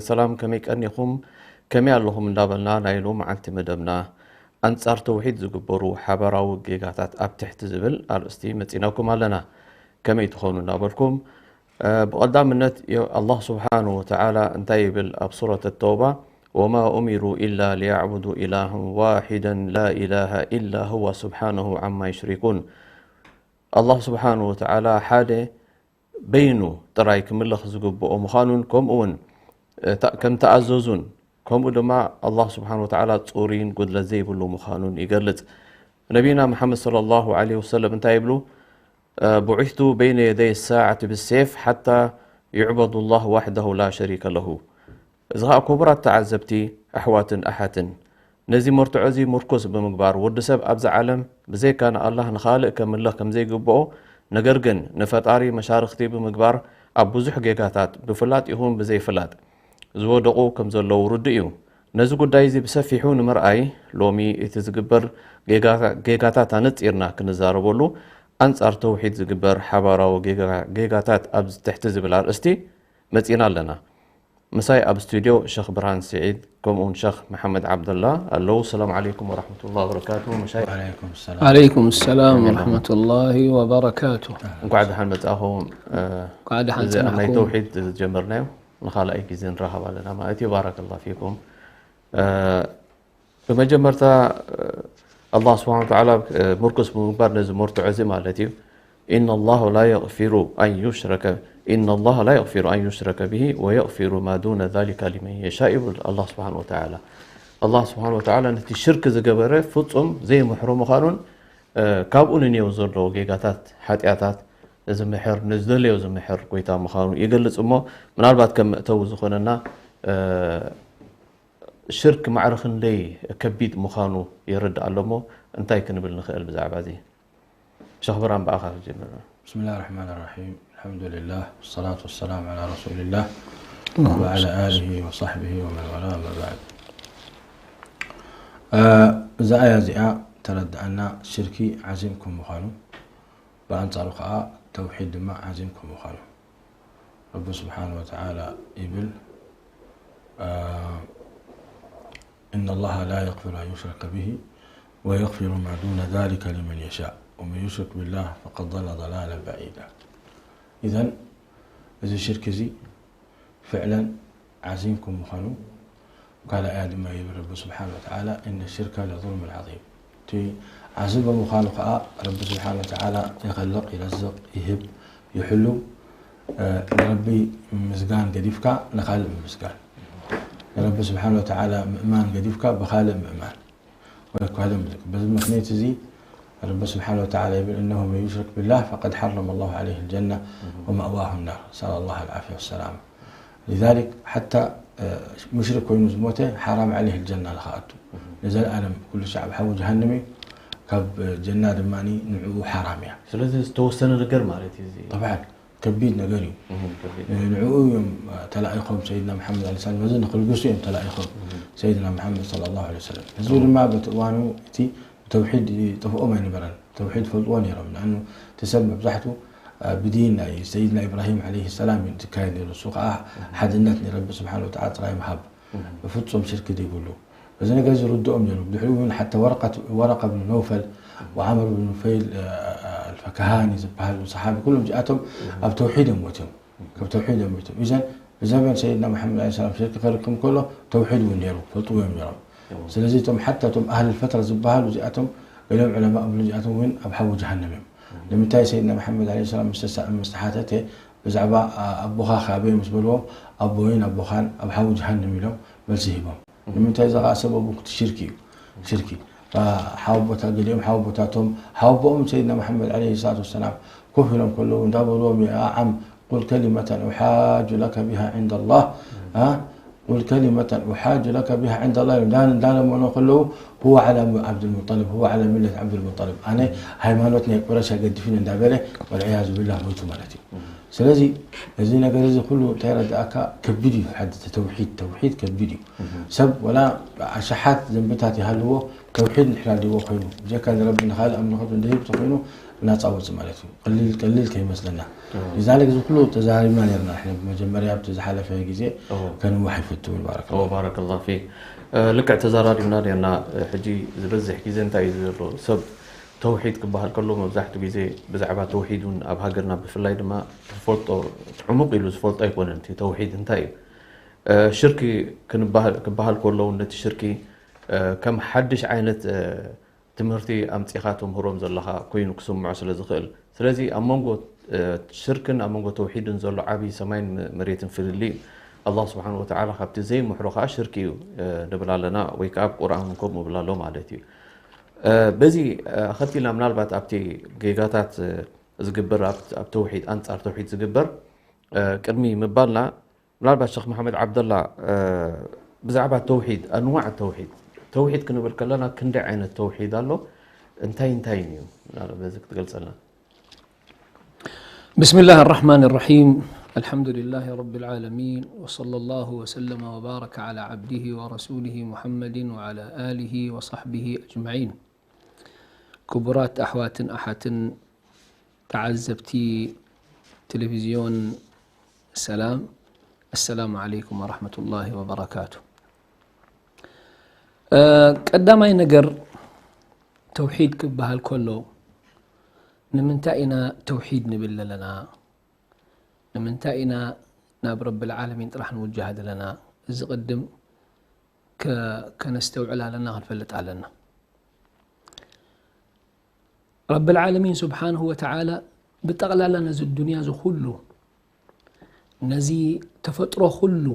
ሰላም፣ ከመይ ቀኒኹም? ከመይ ኣለኹም እንዳበልና ናይ ሎመዓልቲ መደብና ኣንጻር ተውሒድ ዝግበሩ ሓባራዊ ጌጋታት ኣብ ትሕቲ ዝብል ኣርእስቲ መጺናኩም ኣለና። ከመይ ትኾኑ እንዳበልኩም፣ እ፣ ብቐዳምነት የ-፣ ኣላህ ስብሓንሁ ወተዓላ እንታይ ይብል ኣብ ሱረት ተውባ? "ወማ ኡሚሩ ኢላ ሊያዕቡዱ ኢላሃን ዋሒደን ላ ኢላሃ ኢላ ሁዋ ስብሓንሁ ዓማ ዩሽሪኩን።" ኣላህ ስብሓንሁ ወተዓላ ሓደ በይኑ ጥራይ ክምለኽ ዝግብኦ ምዃኑን፣ ከምኡ እውን እታ-፣ ከም ተኣዘዙን፣ ከምኡ ድማ ኣላህ ስብሓን ወተዓላ ጽሩይን ጉድለት ዘይብሉ ምዃኑን ይገልጽ። ነቢና መሓመድ ሰለላሁ ዐለይሂ ወሰለም እንታይ ይብሉ? እ፣ "ቡዒስቱ በይነ የደይ ሳዓት ብሴፍ ሓታ ዩዕበዱ ላህ ዋሕደሁ ላ ሸሪከ ለሁ።" እዚ ኸኣ ክቡራት ተዓዘብቲ፣ ኣሕዋትን ኣሓትን፣ ነዚ መርትዖ እዚ ምርኩስ ብምግባር፣ ወዲ ሰብ ኣብዚ ዓለም ብዘይካ ንኣላህ ንኻልእ ከምልኽ ከም ዘይግብኦ፣ ነገር ግን ንፈጣሪ መሻርኽቲ ብምግባር ኣብ ብዙሕ ጌጋታት፣ ብፍላጥ ይኹን ብዘይፍላጥ፣ ዝወደቑ ከም ዘለዉ ርዱእ እዩ። ነዚ ጉዳይ እዚ ብሰፊሑ ንምርኣይ፣ ሎሚ እቲ ዝግበር ጌጋ-፣ ጌጋታት ኣነጺርና ክንዛረበሉ፣ ኣንጻር ተውሒድ ዝግበር ሓባራዊ ጌጋ-፣ ጌጋታት ኣብ ትሕቲ ዝብል ኣርእስቲ መጺና ኣለና። ምሳይ ኣብ ስቱድዮ ሸኽ ብርሃን ስዒድ ከምኡውን ሸኽ መሓመድ ዓብደላ ኣለዉ። ሰላም ዓለይኩም ወራሕመቱላሂ ወበረካቱ። መሻይኽ፣ ወዓለይኩም ሰላም። ዓለይኩም ሰላም ከመይ ኣለኹም? ወራሕመቱላሂ ወበረካቱ። እንኳዕ ደሓን መጻእኹም። እ፣ እንኳዕ ደሓን እዚ ኣብ ናይ ጸናሕኩም። ተውሒድ ዝጀመርናዮ ንኻልኣይ ግዜ ንራኸብ ኣለና ማለት እዩ። ባረከላሁ ፊኩም። እ፣ ብመጀመርታ፣ እ፣ ኣላህ ስብሓን ወተዓላ፣ እ፣ ምርኩስ ብምግባር ነዚ መርትዖ እዚ ማለት እዩ። "ኢነ ላህ ላ የግፊሩ ኣን ዩሽረከ፣ ኢነ ላህ ላ የግፊሩ ኣን ዩሽረከ ብሂ ወየግፊሩ ማ ዱነ ዛሊከ ሊመን የሻእ" ይብል ኣላህ ስብሓን ወተዓላ። ኣላህ ስብሓን ወተዓላ ነቲ ሽርክ ዝገበረ ፍጹም ዘይምሕሮ ምዃኑን፣ እ፣ ካብኡ ንኔው ዘሎ ጌጋታት፣ ሓጢኣታት ዝምሕር፣ ንዝደለዮ ዝምሕር ጎይታ ምዃኑ ይገልጽ። እሞ ምናልባት ከም መእተዊ ዝኾነና፣ እ፣ ሽርክ ማዕረ ክንደይ ከቢድ ምዃኑ የረድእ ኣሎ። እሞ እንታይ ክንብል ንኽእል ብዛዕባ እዚ? ሸኽ ብርሃን፣ ብኣኻ ክጅምር። ብስምላህ ራሕማን ራሒም። ኣልሓምዱሊላህ፣ ወሰላቱ ወሰላም ዓላ ረሱሊላህ፣ ወዓላ ኣሊሂ ወሳሕቢሂ ወመን ዋላ፣ ኣማ ባዕድ። እ፣ እዛ ኣያ እዚኣ ተረድኣና ሽርኪ ዓዚም ከም ምዃኑ፣ ብኣንጻሩ ኸኣ ተውሒድ ድማ ዓዚም ከም ምዃኑ። ረቢ ስብሓን ወተዓላ ይብል፣ እ፣ "ኢነ ላህ ላ የግፊሩ ኣን ዩሽረከ ብሂ ወየግፊሩ ማ ዱነ ዛሊከ ሊመን የሻእ ወመን ዩሽሪክ ቢላህ ፈቀድ ضل ضلالا بعيدا." ኢዘን እዚ ሽርክ እዚ ፍዕለን ዓዚም ከም ምዃኑ፣ ካልኣያ ድማ ይብል ረቢ ስብሓን ወተዓላ፣ "እነ ሽርከ ለዙልሙን ዓዚም።" እቲ ዓዚም ብምዃኑ ከዓ ረቢ ስብሓን ወተዓላ ይኸልቕ፣ ይረዝቕ፣ ይህብ፣ ይሕሉ። እ፣ ንረቢ ምምስጋን ገዲፍካ ንኻልእ ምምስጋን፣ ንረቢ ስብሓን ወተዓላ ምእማን ገዲፍካ ብኻልእ ምእማን። ወይኳ ለም ዝክ-፣ በዚ ምኽንያት እዚ ረቢ ስብሓን ወተዓላ ይብል፣ "እነሁ መን ዩሽርክ ቢላህ ፈቀድ ሓረመ ላሁ ዓለይህ ልጀና ወመእዋሁ ናር፣ ነስኣሉ ላህ ልዓፍያ ወሰላም። ሊዛሊክ ሓታ፣ እ፣ ሙሽሪክ ኮይኑ ዝሞተ ሓራም ዓለይህ ልጀና ንኽኣቱ፣ ንዘለኣለም ኩሉ ሻዕ ኣብ ሓዊ ጀሃንም እዩ፣ ካብ ጀና ድማ ንዕኡ ሓራም እያ." ስለዚ ዝተወሰነ ነገር ማለት እዩ እዚ። ጠብዓን ከቢድ ነገር እዩ። እህ፣ ከቢድ። ንዕኡ እዮም ተላኢኾም ሰይድና መሓመድ ዓለይሂ ሰላም፣ ነዚ ንኽልግሱ እዮም ተላኢኾም እህ። ሰይድና መሓመድ ሰለላሁ ዐለይሂ ወሰለም። ህዝቢ እህ። ድማ በቲ እዋኑ እቲ ብተውሒድ ይጠፍኦም ኣይነበረን። ተውሒድ ፈልጥዎ ነይሮም። ንኣኑ እቲ ሰብ መብዛሕቱ፣ አ፣ ብዲን ናይ ሰይድና ኢብራሂም ዓለይሂ ሰላም እዩ ዝካየድ ነይሩ። እሱ ከዓ እህ። ሓድነት ንረቢ ስብሓን ወተዓላ ጥራይ ምሃብ። እህ። ብፍጹም ሽርክ ዘይብሉ። እዚ ነገር እዚ ርድኦም ነይሩ። ብድሕሪኡ እውን ሓታ ወረቀት-፣ ወረቀ ብን ነውፈል ወዓምር ብን ኑፈይል፣ አ፣ አ፣ ኣልፈካሃኒ ዝበሃሉ ሰሓቢ፣ ኩሎም እዚኣቶም እህ። ኣብ ተውሒድ እዮም ሞትዮም። ካብ ተውሒድ እዮም ሞይቶም። ኢዘን ብዘበን ሰይድና መሓመድ ዓለይሂ ሰላም ሽርክ ከርክም ከሎ ተውሒድ እውን ነይሩ፣ ፈልጥዎ እዮም ነይሮም። እዎ። ስለዚ እቶም ሓታ እቶም ኣህል ፈትራ ዝበሃሉ እዚኣቶም ገሊኦም ዑለማ እብሉ እዚኣቶም እውን ኣብ ሓዊ ጀሃነም እዮም። እዎ። ንምንታይ ሰይድና መሓመድ ዓለይሂ ሰላም ምስ ተሳ-፣ ምስ ተሓተተ ብዛዕባ፣ ኣ-፣ ኣቦኻ ካበይ ምስ በልዎም ኣቦይን ኣቦኻን ኣብ ሓዊ ጀሃነም ኢሎም መልሲ ሂቦም። እዎ። ንምንታይ እዚ ኸዓ ሰበቡ እቲ ሽርኪ እዩ። ሽርኪ። ሓወቦታ ገሊኦም ሓወቦታቶም ሓወቦኦም ሰይድና መሓመድ ዓለይሂ ሰላቱ ወሰላም ኮፍ ኢሎም ከለዉ እንዳበልዎም፣ "ያ ዓም፣ ቁል ከሊመተን ኡሓጁ ለከ ቢሃ ዒንደ ላህ፣ አ? ቁል ከሊመተን ኡሓጁ ለከ ቢሃ ዒንደ ላህ" ኢሎም እንዳ-፣ እንዳለመኖ ከለዉ፣ "ሁወ ዓላ ሙ-፣ ዓብዱልሙጠልብ፣ ሁወ ዓላ ሚለት ዓብዱልሙጠልብ፣ ኣነ ሃይማኖት ናይ ቁረሽ ኣገዲፍኒ" እንዳበለ፣ ወልዕያዙ ቢላህ ሞይቱ ማለት እዩ። ስለዚ እዚ ነገር እዚ ኩሉ እንታይ ረዳእካ? ከቢድ እዩ። ሓዲ ተውሒድ፣ ተውሒድ ከቢድ እዩ። እህ። ሰብ ወላ ኣሽሓት ዘንብታት ይሃልዎ፣ ተውሒድ እንድሕር ኣልዎ ኮይኑ፣ ብጀካ ንረቢ ንኻልእ ኣምልኾት እንድህብ ተኾይኑ፣ ናፃ ወፅእ ማለት እዩ። ቀሊል ቀሊል ከይመስለና። ሊዛሊክ እዚ ኩሉ ተዛሪብና ነርና ንሕና ብመጀመርያ ኣብቲ ዝሓለፈ ግዜ። ከንዋሕ ይፈቱ። ባረከ ባረከላ ፊክ። ልክዕ ተዛራሪብና ነርና። ሕጂ ዝበዝሕ ግዜ እንታይ እዩ ዘሎ ሰብ ተውሒድ ክበሃል ከሎ መብዛሕትኡ ግዜ ብዛዕባ ተውሒድ እውን ኣብ ሃገርና ብፍላይ ድማ ዝፈልጦ ዕሙቕ ኢሉ ዝፈልጦ ኣይኮነን። እቲ ተውሒድ እንታይ እዩ? ሽርኪ ክበሃል ከሎ እውን ነቲ ሽርኪ ከም ሓድሽ ዓይነት ትምህርቲ ኣምፂኻ ተምህሮም ዘለኻ ኮይኑ ክስምዖ ስለ ዝኽእል። ስለዚ ኣብ መንጎ ሽርክን ኣብ መንጎ ተውሒድን ዘሎ ዓብዪ ሰማይን መሬትን ፍልልይ እዩ። ኣላህ ስብሓን ወተዓላ ካብቲ ዘይምሕሮ ከዓ ሽርኪ እዩ ንብል ኣለና፣ ወይ ከዓ ኣብ ቁርኣን እውን ከምኡ ይብል ኣሎ ማለት እዩ። በዚ ኣኸቲልና ምናልባት ኣብቲ ጌጋታት ዝግበር ኣብ ተውሒድ፣ ኣንፃር ተውሒድ ዝግበር ቅድሚ ምባልና ምናልባት ሸኽ መሓመድ ዓብደላ ብዛዕባ ተውሒድ፣ ኣንዋዕ ተውሒድ፣ ተውሒድ ክንብል ከለና ክንደይ ዓይነት ተውሒድ ኣሎ፣ እንታይ እንታይን እዩ? በዚ ክትገልፀልና። بسم الله الرحمن الرحيم. الحمد لله رب العالمين، وصلى الله وسلم وبارك على عبده ورسوله محمد وعلى آله وصحبه أجمعين. ክቡራት ኣሕዋትን ኣሓትን ተዓዘብቲ ቴሌቪዝዮን ሰላም፣ ኣሰላሙ ዓለይኩም ወረሕመቱላሂ ወበረካቱ። ቀዳማይ ነገር፣ ተውሒድ ክበሃል ከሎ ንምንታይ ኢና ተውሒድ ንብል ዘለና? ንምንታይ ኢና ናብ ረብል ዓለሚን ጥራሕ ንውጃህ ዘለና? እዚ ቅድም ከነስተውዕል ኣለና፣ ክንፈልጥ ኣለና። ረብል ዓለሚን ስብሓንሁ ወተዓላ ብጠቕላላ ነዚ ዱንያ እዚ ኩሉ፣ ነዚ ተፈጥሮ ኩሉ፣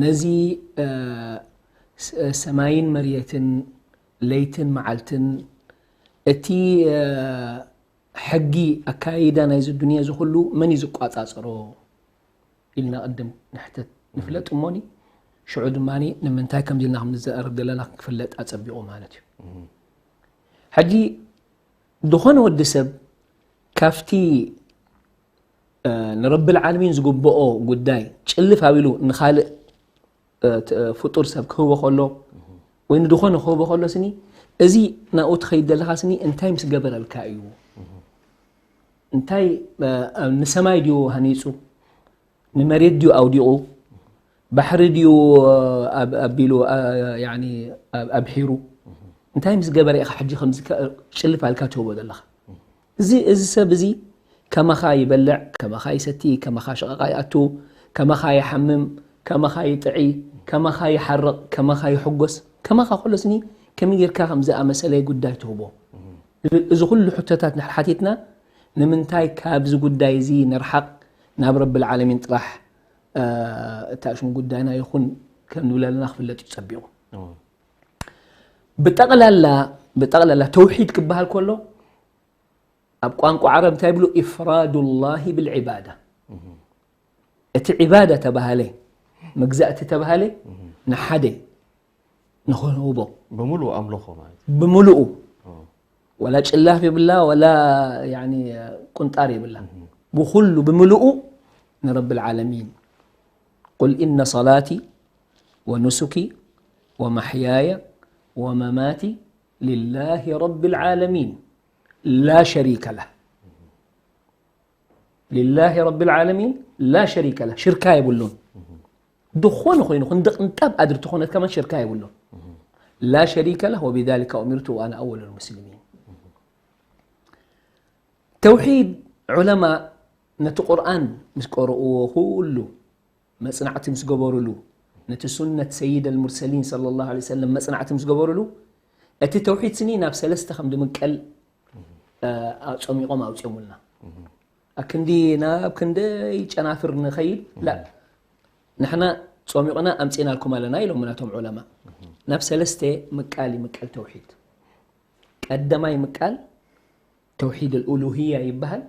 ነዚ ሰማይን መርየትን፣ ለይትን መዓልትን፣ እቲ ሕጊ ኣካይዳ ናይዚ ዱንያ እዚ ኩሉ መን እዩ ዝቋጻጸሮ ኢልና ቅድም ንሕተት፣ ንፍለጥ እሞኒ፣ ሽዑ ድማ ንምንታይ ከምዚ ኢልና ከም ንዘራረብ ዘለና ክፍለጥ ኣጸቢቑ ማለት እዩ። ሕጂ ዝኾነ ወዲ ሰብ ካብቲ ንረብል ዓለሚን ዝግብኦ ጉዳይ ጭልፍ ኣቢሉ ንኻልእ ፍጡር ሰብ ክህቦ ከሎ ወይ ንድኾነ ክህቦ ከሎ ስኒ፣ እዚ ናብኡ ትኸይድ ዘለኻ ስኒ እንታይ ምስ ገበረልካ እዩ? እንታይ ንሰማይ ድዩ ሃኒፁ? ንመሬት ድዩ ኣውዲቑ? ባሕሪ ድዩ ኣቢሉ ኣብሒሩ? እንታይ ምስ ገበረ ኢኻ ሕጂ ከምዚ ጭልፍ ኣልካ ትህቦ ዘለኻ? እዚ እዚ ሰብ እዚ ከማኻ ይበልዕ፣ ከማኻ ይሰቲ፣ ከማኻ ሸቐቓ ይኣቱ፣ ከማኻ ይሓምም፣ ከማኻ ይጥዒ፣ ከማኻ ይሓርቕ፣ ከማኻ ይሕጎስ፣ ከማኻ ከሎ ስኒ ከመይ ጌርካ ከም ዝኣመሰለ ጉዳይ ትህቦ? ዝብል እዚ ኩሉ ሕቶታት እንድሕር ሓቲትና ንምንታይ ካብዚ ጉዳይ እዚ ንርሓቕ፣ ናብ ረብል ዓለሚን ጥራሕ እታ ሽም ጉዳይና ይኹን ከም ንብለልና ክፍለጥ እዩ ጸቢቑ። ብጠቕላላ ብጠቕላላ ተውሒድ ክበሃል ከሎ ኣብ ቋንቋ ዓረብ እንታይ ይብሉ? ኢፍራዱላሂ ብልዒባዳ። እቲ ዒባዳ ተባሃለ፣ መግዛእቲ ተባሃለ ንሓደ ንኽንህቦ ብምሉእ ኣምልኾ ማለት እዩ። ብምሉኡ ወላ ጭላፍ የብላ ወላ ያኒ ቁንጣር የብላ ብኩሉ ብምሉኡ ንረብል ዓለሚን ቁል ኢነ ሰላቲ ወኑሱኪ ወመሕያየ ወመማቲ ሊላሂ ረብል ዓለሚን ላ ሸሪከ ለህ ሊላሂ ረብል ዓለሚን ላ ሸሪከ ለህ ሽርካ የብሉን ዝኾነ ኮይኑ ክንዲ ቅንጣብ ኣድሪ ተኾነት ከማን ሽርካ የብሉን ላ ሸሪከ ለህ ወቢዛሊከ ኡሚርቱ ወኣና ኣወሉል ሙስሊሚን ተውሒድ ዑለማ ነቲ ቁርኣን ምስ ቀረእዎ ኩሉ መጽናዕቲ ምስ ገበሩሉ ነቲ ሱነት ሰይድ ኣልሙርሰሊን صلى الله عليه وسلم መጽናዕቲ ምስ ገበሩሉ እቲ ተውሒድ ስኒ ናብ ሰለስተ ከም ድምቀል ጸሚቖም ኣውፅኦምልና ኣክንዲ ናብ ክንደይ ጨናፍር ንኸይድ ላ ንሕና ጾሚቕና ኣምጺእናልኩም ኣለና ኢሎም ናቶም ዑለማ ናብ ሰለስተ ምቃል ይምቀል ተውሒድ ቀዳማይ ምቃል ተውሒድ الألوهية ይበሃል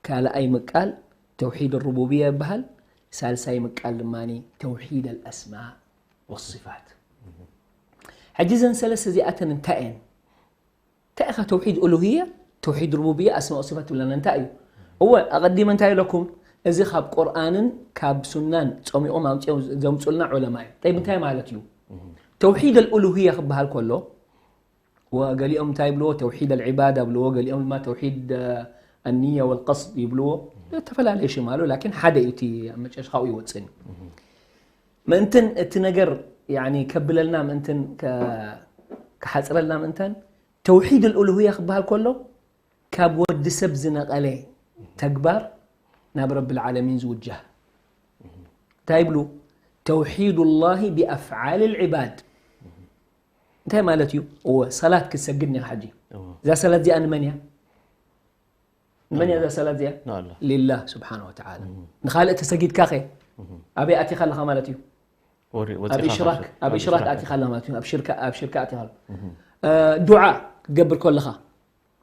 ካልኣይ ምቃል ተውሒድ الربوبية ይበሃል ሳልሳይ ምቃል ድማ ተውሒድ الأسماء والصفات ሕጂ ዘን ሰለስተ እዚኣተን እንታይ እየን እንታይ ኢኻ ተውሒድ ኡሉህያ ተውሒድ ሩቡብያ ኣስማኡ ስፋት ትብለና እንታይ እዩ እወ ኣቐዲመ እንታይ ኢለኩም እዚ ካብ ቁርኣንን ካብ ሱናን ፀሚቖም ኣምፅኦም ዘምፁልና ዑለማ እዩ ጠይብ እንታይ ማለት እዩ ተውሒድ ኣልኡሉህያ ክበሃል ከሎ ወገሊኦም እንታይ ይብልዎ? ተውሒድ ኣልዒባዳ ይብልዎ፣ ገሊኦም ድማ ተውሒድ ኣንያ ወልቀስድ ይብልዎ። ዝተፈላለየ ሽም ኣሎ፣ ላኪን ሓደ እዩ እቲ ኣብ መጨረሻ ካብኡ ይወፅእ እዩ። ምእንትን እቲ ነገር ያኒ ከብለልና ምእንትን ከ- ክሓፅረልና ምእንታን ተውሒድ ኣልኡሉህያ ክበሃል ከሎ ካብ ወዲ ሰብ ዝነቐለ ተግባር ናብ ረብል ዓለሚን ዝውጃህ እንታይ ይብሉ? ተውሒዱ ላሂ ቢኣፍዓል ልዕባድ እንታይ ማለት እዩ? እወ ሰላት ክትሰግድ ኒኻ ሕጂ። እዛ ሰላት እዚኣ ንመን እያ? ንመን እያ እዛ ሰላት እዚኣ? ሊላህ ስብሓን ወተዓላ። ንኻልእ ተሰጊድካ ኸ ኣበይ ኣቲኻ ኣለኻ ማለት እዩ? ኣብ ኢሽራክ ኣብ ኢሽራክ ኣቲኻ ኣለኻ ማለት እዩ። ኣብ ሽርካ ኣብ ሽርካ ኣቲኻ ኣለኻ። ዱዓ ክትገብር ከለኻ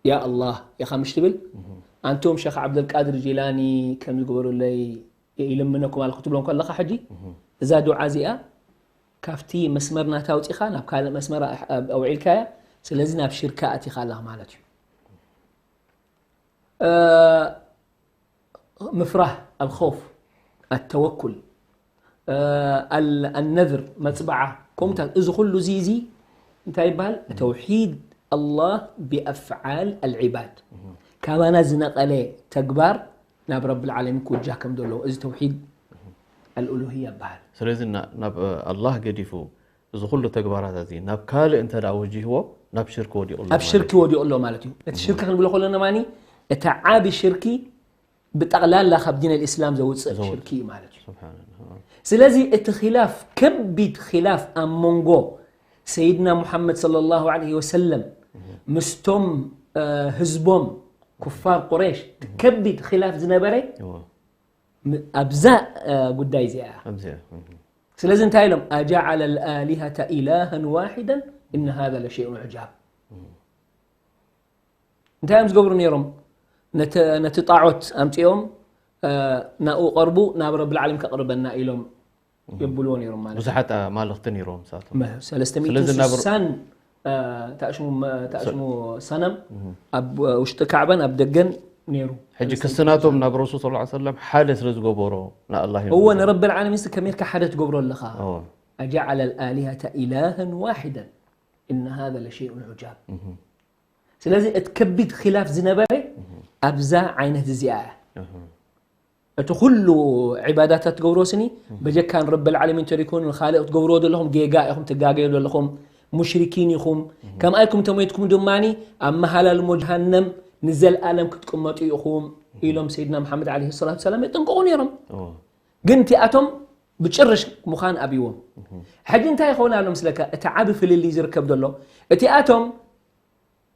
ያ ኣላህ ኢኻ ምሽ ትብል? ኣንቱም ሸኽ ዓብደልቃድር ጂላኒ ከም ዝግበሩለይ ይልምነኩም ኣለኹ ክትብሎም ከለኻ ሕጂ እዛ ዱዓ እዚኣ ካብቲ መስመር ናታ ኣውፂኻ ናብ ካልእ መስመር ኣውዒልካያ። ስለዚ ናብ ሽርካ ኣቲኻ ኣለኻ ማለት እዩ። ምፍራህ፣ ኣልኸውፍ፣ ኣተወኩል፣ ኣነዝር፣ መፅበዓ፣ ከምኡታት እዚ ኩሉ እዚ እዚ እንታይ ይበሃል? ተውሒድ ኣላህ ብኣፍዓል ኣልዒባድ ካባና ዝነቐለ ተግባር ናብ ረብል ዓለሚን ክውጃህ ከም ዘለዎ እዚ ተውሒድ ኣልኡሉህያ ይበሃል። ስለዚ ናብ ኣላህ ገዲፉ እዚ ኩሉ ተግባራት እዚ ናብ ካልእ እንተ ደኣ ወጂህዎ ናብ ሽርክ ወዲቑ ኣሎ ኣብ ማለት ሽርክ እዩ። ወዲቑ ኣሎ ማለት እዩ። እቲ ሽርክ ክንብሎ ከለና ማኒ እቲ ዓቢ ሽርኪ ብጠቕላላ ካብ ዲን ኣልእስላም ዘውፅእ ዘውፅእ። ሽርኪ እዩ ማለት እዩ። ስብሓንላህ። ስለዚ እቲ ኺላፍ ከቢድ ኺላፍ ኣብ መንጎ ሰይድና ሙሓመድ ሰለላሁ ዐለይሂ ወሰለም ምስቶም ህዝቦም ኩፋር ቁረይሽ ከቢድ ኺላፍ ዝነበረ እዎ። ም- ኣብዛ እ፣ ጉዳይ እዚኣ እያ። ኣብዚ እያ። እህ። ስለዚ እንታይ ኢሎም ኣጃዓለ ልኣሊሀተ ኢላሃን ዋሒደን እነ ሃذا ለሸይኡን ዑጃብ እንታይ እዮም ዝገብሩ ነይሮም ነቲ ነቲ ጣዖት ኣምፂኦም እ፣ ናብኡ ቀርቡ ናብ ረብል ዓለም ከቕርበና ኢሎም የብልዎ ነይሮም ማለት እዩ። ብዙሓት ኣማልኽቲ ነይሮም ንሳቶም። መ- ሰለስተ ሚእትን ስለዚ ናብ- ስሳን እ፣ ታእሽሙ መ- ታእሽሙ ሰነም ኣብ ውሽጢ ካዕባን ኣብ ደገን ነይሩ። ሕጂ ክስናቶም ናብ ረሱል ሰለላሁ ዐለይሂ ወሰለም ሓደ ስለ ዝገበሮ ንኣላህ እዮም እወ ዝብሉ። ንረብል ዓለሚን ስ ከመይ ኢልካ ሓደ ትገብሮ ኣለኻ እወ። ኣጃዓለ ልኣሊሀተ ኢላሃን ዋሒደን እነ ሃذا ለሸይኡን ዑጃብ እህ። ስለዚ እቲ ከቢድ ኺላፍ ዝነበረ ኣብዛ ዓይነት እዚኣ እያ እህ። እቲ ኩሉ ዒባዳታት ትገብርዎ ስኒ በጀካ ንረብል ዓለሚን ተሪኮኑ ንኻልእ ክትገብርዎ ዘለኹም ጌጋ ኢኹም ትጋገዩ ዘለኹም ሙሽሪኪን ኢኹም ከምኣ ኢልኩም ተሞይትኩም ድማ ኣብ መሃላልሞ ጀሃነም ንዘልኣለም ክትቅመጡ ኢኹም ኢሎም ሰይድና መሓመድ ዓለይሂ ሰላቱ ሰላም የጠንቅቑ ነይሮም እዎ። ግን እቲኣቶም ብጭርሽ ምዃን ኣብይዎም ሕጂ እንታይ ይኸውን ኣሎ ምስለካ እቲ ዓቢ ፍልልይ ዝርከብ ዘሎ እቲኣቶም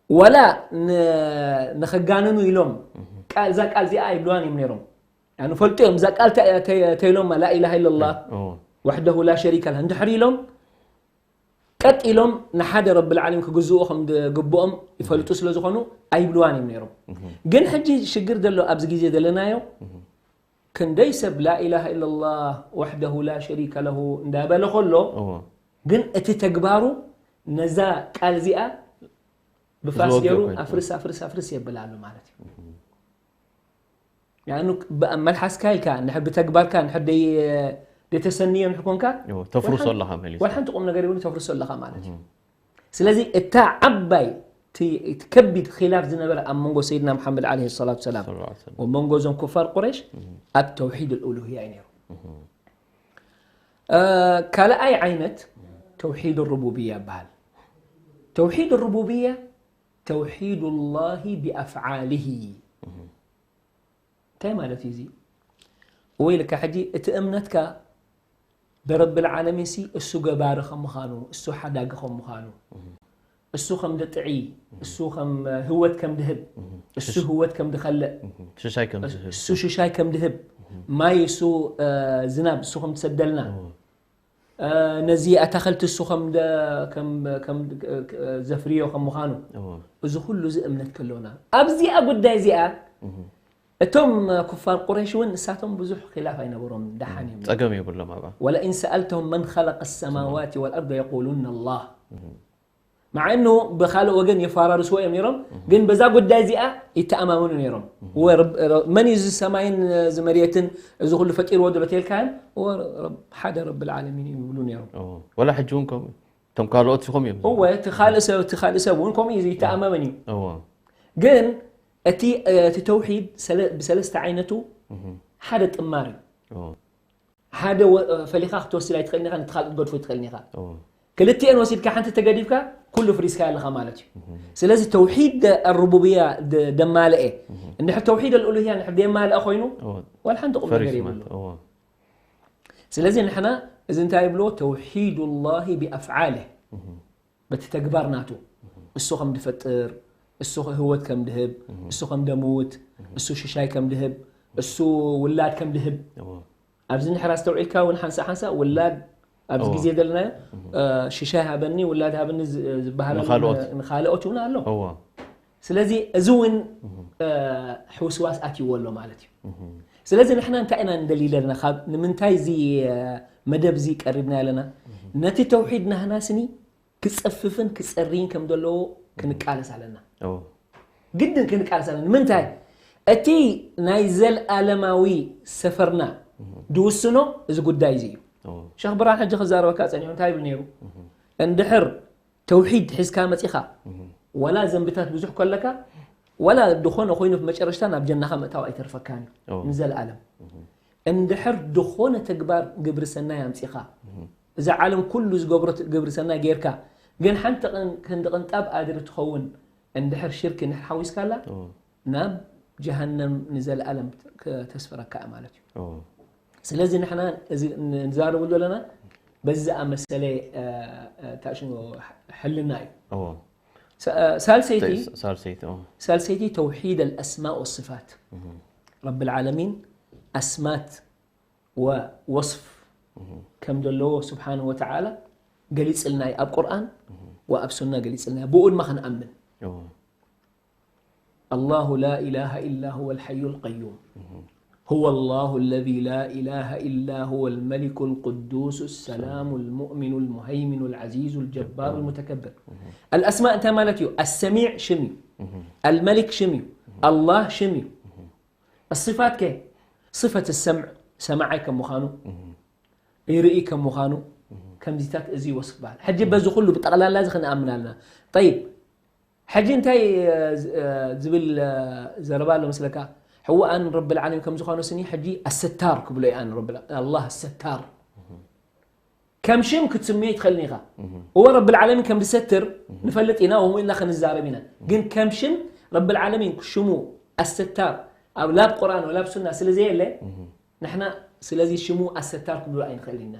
ወላ ን- ንኸጋንኑ ኢሎም ቃል እዛ ቃል እዚኣ ኣይብልዋን እዮም ነይሮም ንፈልጡ እዮም እዛ ቃል ተ- ተ- ተይሎማ ላኢላሃ ኢለላህ እዎ። ወሕደሁ ላ ሸሪከ ለህ እንድሕር ኢሎም ቀጥ ኢሎም ንሓደ ረብል ዓለሚን ክግዝኡ ከም ዝግብኦም ይፈልጡ ስለ ዝኾኑ ኣይብልዋን እዮም ነይሮም ግን ሕጂ ሽግር ዘሎ ኣብዚ ግዜ ዘለናዮ ክንደይ ሰብ ላኢላሃ ኢለላህ ወሕደሁ ላ ሸሪከ ለሁ እንዳበለ ከሎ እዎ። ግን እቲ ተግባሩ ነዛ ቃል እዚኣ ብፋስ ዝወግእ ገይሩ ኮይኑ። ኣፍርስ ኣፍርስ ኣፍርስ የብል ኣሎ ማለት እዩ ያኑ ብ- መልሓስካ ኢልካ ንሕ ብተግባርካ ንሕ ደይ- ደተሰንዮ ንሕ ኮንካ እዎ፣ ተፍርሶ ወላ- ኣለኻ መሊስካ። ወላ ሓንቲ ቁም ነገር ይብሉ ተፍርሶ ኣለኻ ማለት እዩ ስለዚ እታ ዓባይ እቲ እቲ ከቢድ ኺላፍ ዝነበረ ኣብ መንጎ ሰይድና መሓመድ ዓለይሂ ሰላቱ ሰላም ሰለላሁ ዐለይሂ ወሰለም። ወመንጎ እዞም ኩፋር ቁረይሽ ኣብ ተውሒድ ልኡሉህያ እዩ ነይሩ እ፣ ካልኣይ ዓይነት ተውሒድ ሩቡብያ ይበሃል ተውሒድ ሩቡብያ ተውሒድ ላሂ ብኣፍዓልሂ እንታይ ማለት እዩ እዚ ወይ ልካ ሕጂ እቲ እምነትካ ብረብል ዓለሚን ሲ እሱ ገባሪ ከም ምዃኑ እሱ ሓዳጊ ከም ምዃኑ እሱ ከም ድጥዒ እሱ ከም ህወት ከም ድህብ እሱ ህወት ከም ድኸልእ ሽሻይ ከም ዝህብ እሱ ሽሻይ ከም ድህብ ማይ እሱ እ፣ ዝናብ እሱ ከም ትሰደልና እ፣ ነዚ ኣታኸልቲ እሱ ከም ደ- ከም- ከም እ፣ ዘፍርዮ ከም ምዃኑ እዎ። እዚ ኩሉ እዚ እምነት ከለውና ኣብዚኣ ጉዳይ እዚኣ እቶም ኩፋር ቁረይሽ እውን ንሳቶም ብዙሕ ኪላፍ ኣይነበሮም ደሓን እዮም ጸገም የብሎም ኣብኣ ወለኢን ሰኣልተሁም መን ኸለቀ ሰማዋት ወልኣርድ የቁሉና ኣላህ ማዓኑ ብካልእ ወገን የፋራርስዎ እዮም ነይሮም ግን በዛ ጉዳይ እዚኣ ይተኣማመኑ ነይሮም ወ- ረ- መን እዩ እዚ ሰማይን እዚ መሬትን እዚ ኩሉ ፈጢርዎ ድሎ ተልካዮም ወ- ረ- ሓደ ረብል ዓለሚን እዩ ይብሉ ነይሮም እዎ። ወላ ሕጂ እውን ከምኡ እዩ። እቶም ካልኦት ኢኹም እዮም። እወ እቲ ካልእ ሰብ እቲ ካልእ ሰብ እውን ከምኡ እዩ ይተኣማመን እዩ። እዎ። ግን እቲ እቲ ተውሒድ ሰለ- ብሰለስተ ዓይነቱ ሓደ ጥማር እዩ። እዎ። ሓደ ወ- ፈሊኻ ክትወስድ ኣይትኽእልን ኢኻ፣ ነቲ ካልእ ክትገድፎ ኣይትኽእልን ኢኻ። እዎ። ክልቲኤን ወሲድካ ሓንቲ ተገዲፍካ ኩሉ ፍሪስካ ኣለኻ ማለት እዩ። ስለዚ ተውሒድ ኣሩቡብያ ደ- ደማልአ እንድሕር ተውሒድ ኣልኡሉህያ እንድሕር ደማልአ ኮይኑ እዎ። ዋላ ሓንቲ ቁም ነገር ፈሪሱ የብሉ። ማለት እዎ። ስለዚ ንሕና እዚ እንታይ ይብልዎ ተውሒዱ ላሂ ብኣፍዓለ በቲ ተግባር ናቱ እሱ ከም ድፈጥር እሱ ህወት ከም ድህብ እሱ ከም ደምውት እሱ ሽሻይ ከም ድህብ እሱ ውላድ ከም ድህብ እዎ። ኣብዚ ንሕር ኣስተውዒልካ እውን ሓንሳ ሓንሳ ውላድ ኣብዚ እዎ። ግዜ ዘለናዮ እ፣ ሽሻይ ሃበኒ ውላድ ሃበኒ ዝ- ዝበሃለሉ ንኻልኦት። ንኻልኦት እውን ኣሎ። እዎ። ስለዚ እዚ እውን እ፣ ሕውስዋስ ኣትይዎ ኣሎ ማለት እዩ። ስለዚ ንሕና እንታይ ኢና ንደሊ ዘለና ካብ ንምንታይ እዚ እ፣ መደብ እዚ ቀሪብና ኣለና? ነቲ ተውሒድ ናህና ስኒ ክጸፍፍን ክጸርይን ከም ዘለዎ ክንቃለስ ኣለና። እዎ። ግድን ክንቃለስ ኣለና። ንምንታይ እቲ ናይ ዘልኣለማዊ ሰፈርና ድውስኖ እዚ ጉዳይ እዚ እዩ። እዎ። ሸኽ ብርሃን ሕጂ ክዛረበካ ጸኒሑ እንታይ ይብል ነይሩ? እንድሕር ተውሒድ ሒዝካ መጺኻ ዋላ ዘንብታት ብዙሕ ከለካ ዋላ ድኾነ ኮይኑ መጨረሽታ ናብ ጀናኻ ምእታው ኣይተርፈካን እዩ እዎ። ንዘለኣለም። እንድሕር ድኾነ ተግባር ግብሪ ሰናይ ኣምጺኻ እዛ ዓለም ኩሉ ዝገብሮ ግብሪ ሰናይ ጌርካ ግን ሓንቲ ቅን- ክንዲ ቅንጣብ ኣድሪ ትኸውን እንድሕር ሽርክ እንድሕር ሓዊስካላ እዎ። ናብ ጀሃነም ንዘለኣለም ክ- ተስፈረካ ማለት እዩ። እዎ። ስለዚ ንሕና እዚ ንዛረቡ ዘለና በዚ ዝኣመሰለ እ፣ እ፣ ታሽኖ ሕልና እዩ። እዎ። ሳ- እ፣ ሳልሰይቲ ሳልሰይቲ እዎ። ሳልሰይቲ ተውሒድ ኣልኣስማእ ወስፋት ረብ ልዓለሚን ኣስማት ወወስፍ ከም ዘለዎ ስብሓን ወተዓላ ገሊፅልና እዩ ኣብ ቁርኣን ወኣብ ሱና ገሊፅልና እዩ። ብኡ ድማ ክንኣምን እዎ። الله لا إله إلا هو الحي القيوم هو الله الذي لا إله إلا هو الملك القدوس السلام المؤمن المهيمن العزيز الجبار المتكبر الأسماء እንታይ ማለት እዩ السميع ሽም እዩ الملك ሽም እዩ الله ሽም እዩ الصفات ከ صفة السمع ሰማዓይ ከም ምዃኑ ይርኢ ከም ምዃኑ ከምዚታት እዚ ይወስፍ በሃል ሕጂ በዚ ኩሉ ብጠቕላላ እዚ ክንኣምን ኣለና طيب ሕጂ እንታይ ዝብል ዘረባ ኣሎ መስለካ ሕወኣን ረብል ዓለሚን ከም ዝኾነ ስኒ ሕጂ ኣሰታር ክብሎ ይኣን ረብል ኣላህ ኣሰታር ከም ሽም ክትስምዮ ይትኸልን ኢኻ እወ ረብል ዓለሚን ከም ዝሰትር ንፈልጥ ኢና ወምኡ ኢልና ክንዛረብ ኢና ግን ከም ሽም ረብል ዓለሚን ሽሙ ኣሰታር ኣብ ላብ ቁርኣን ወላብ ሱና ስለ ዘየለ ንሕና ስለዚ ሽሙ ኣሰታር ክብሎ ኣይንኽእል ኢና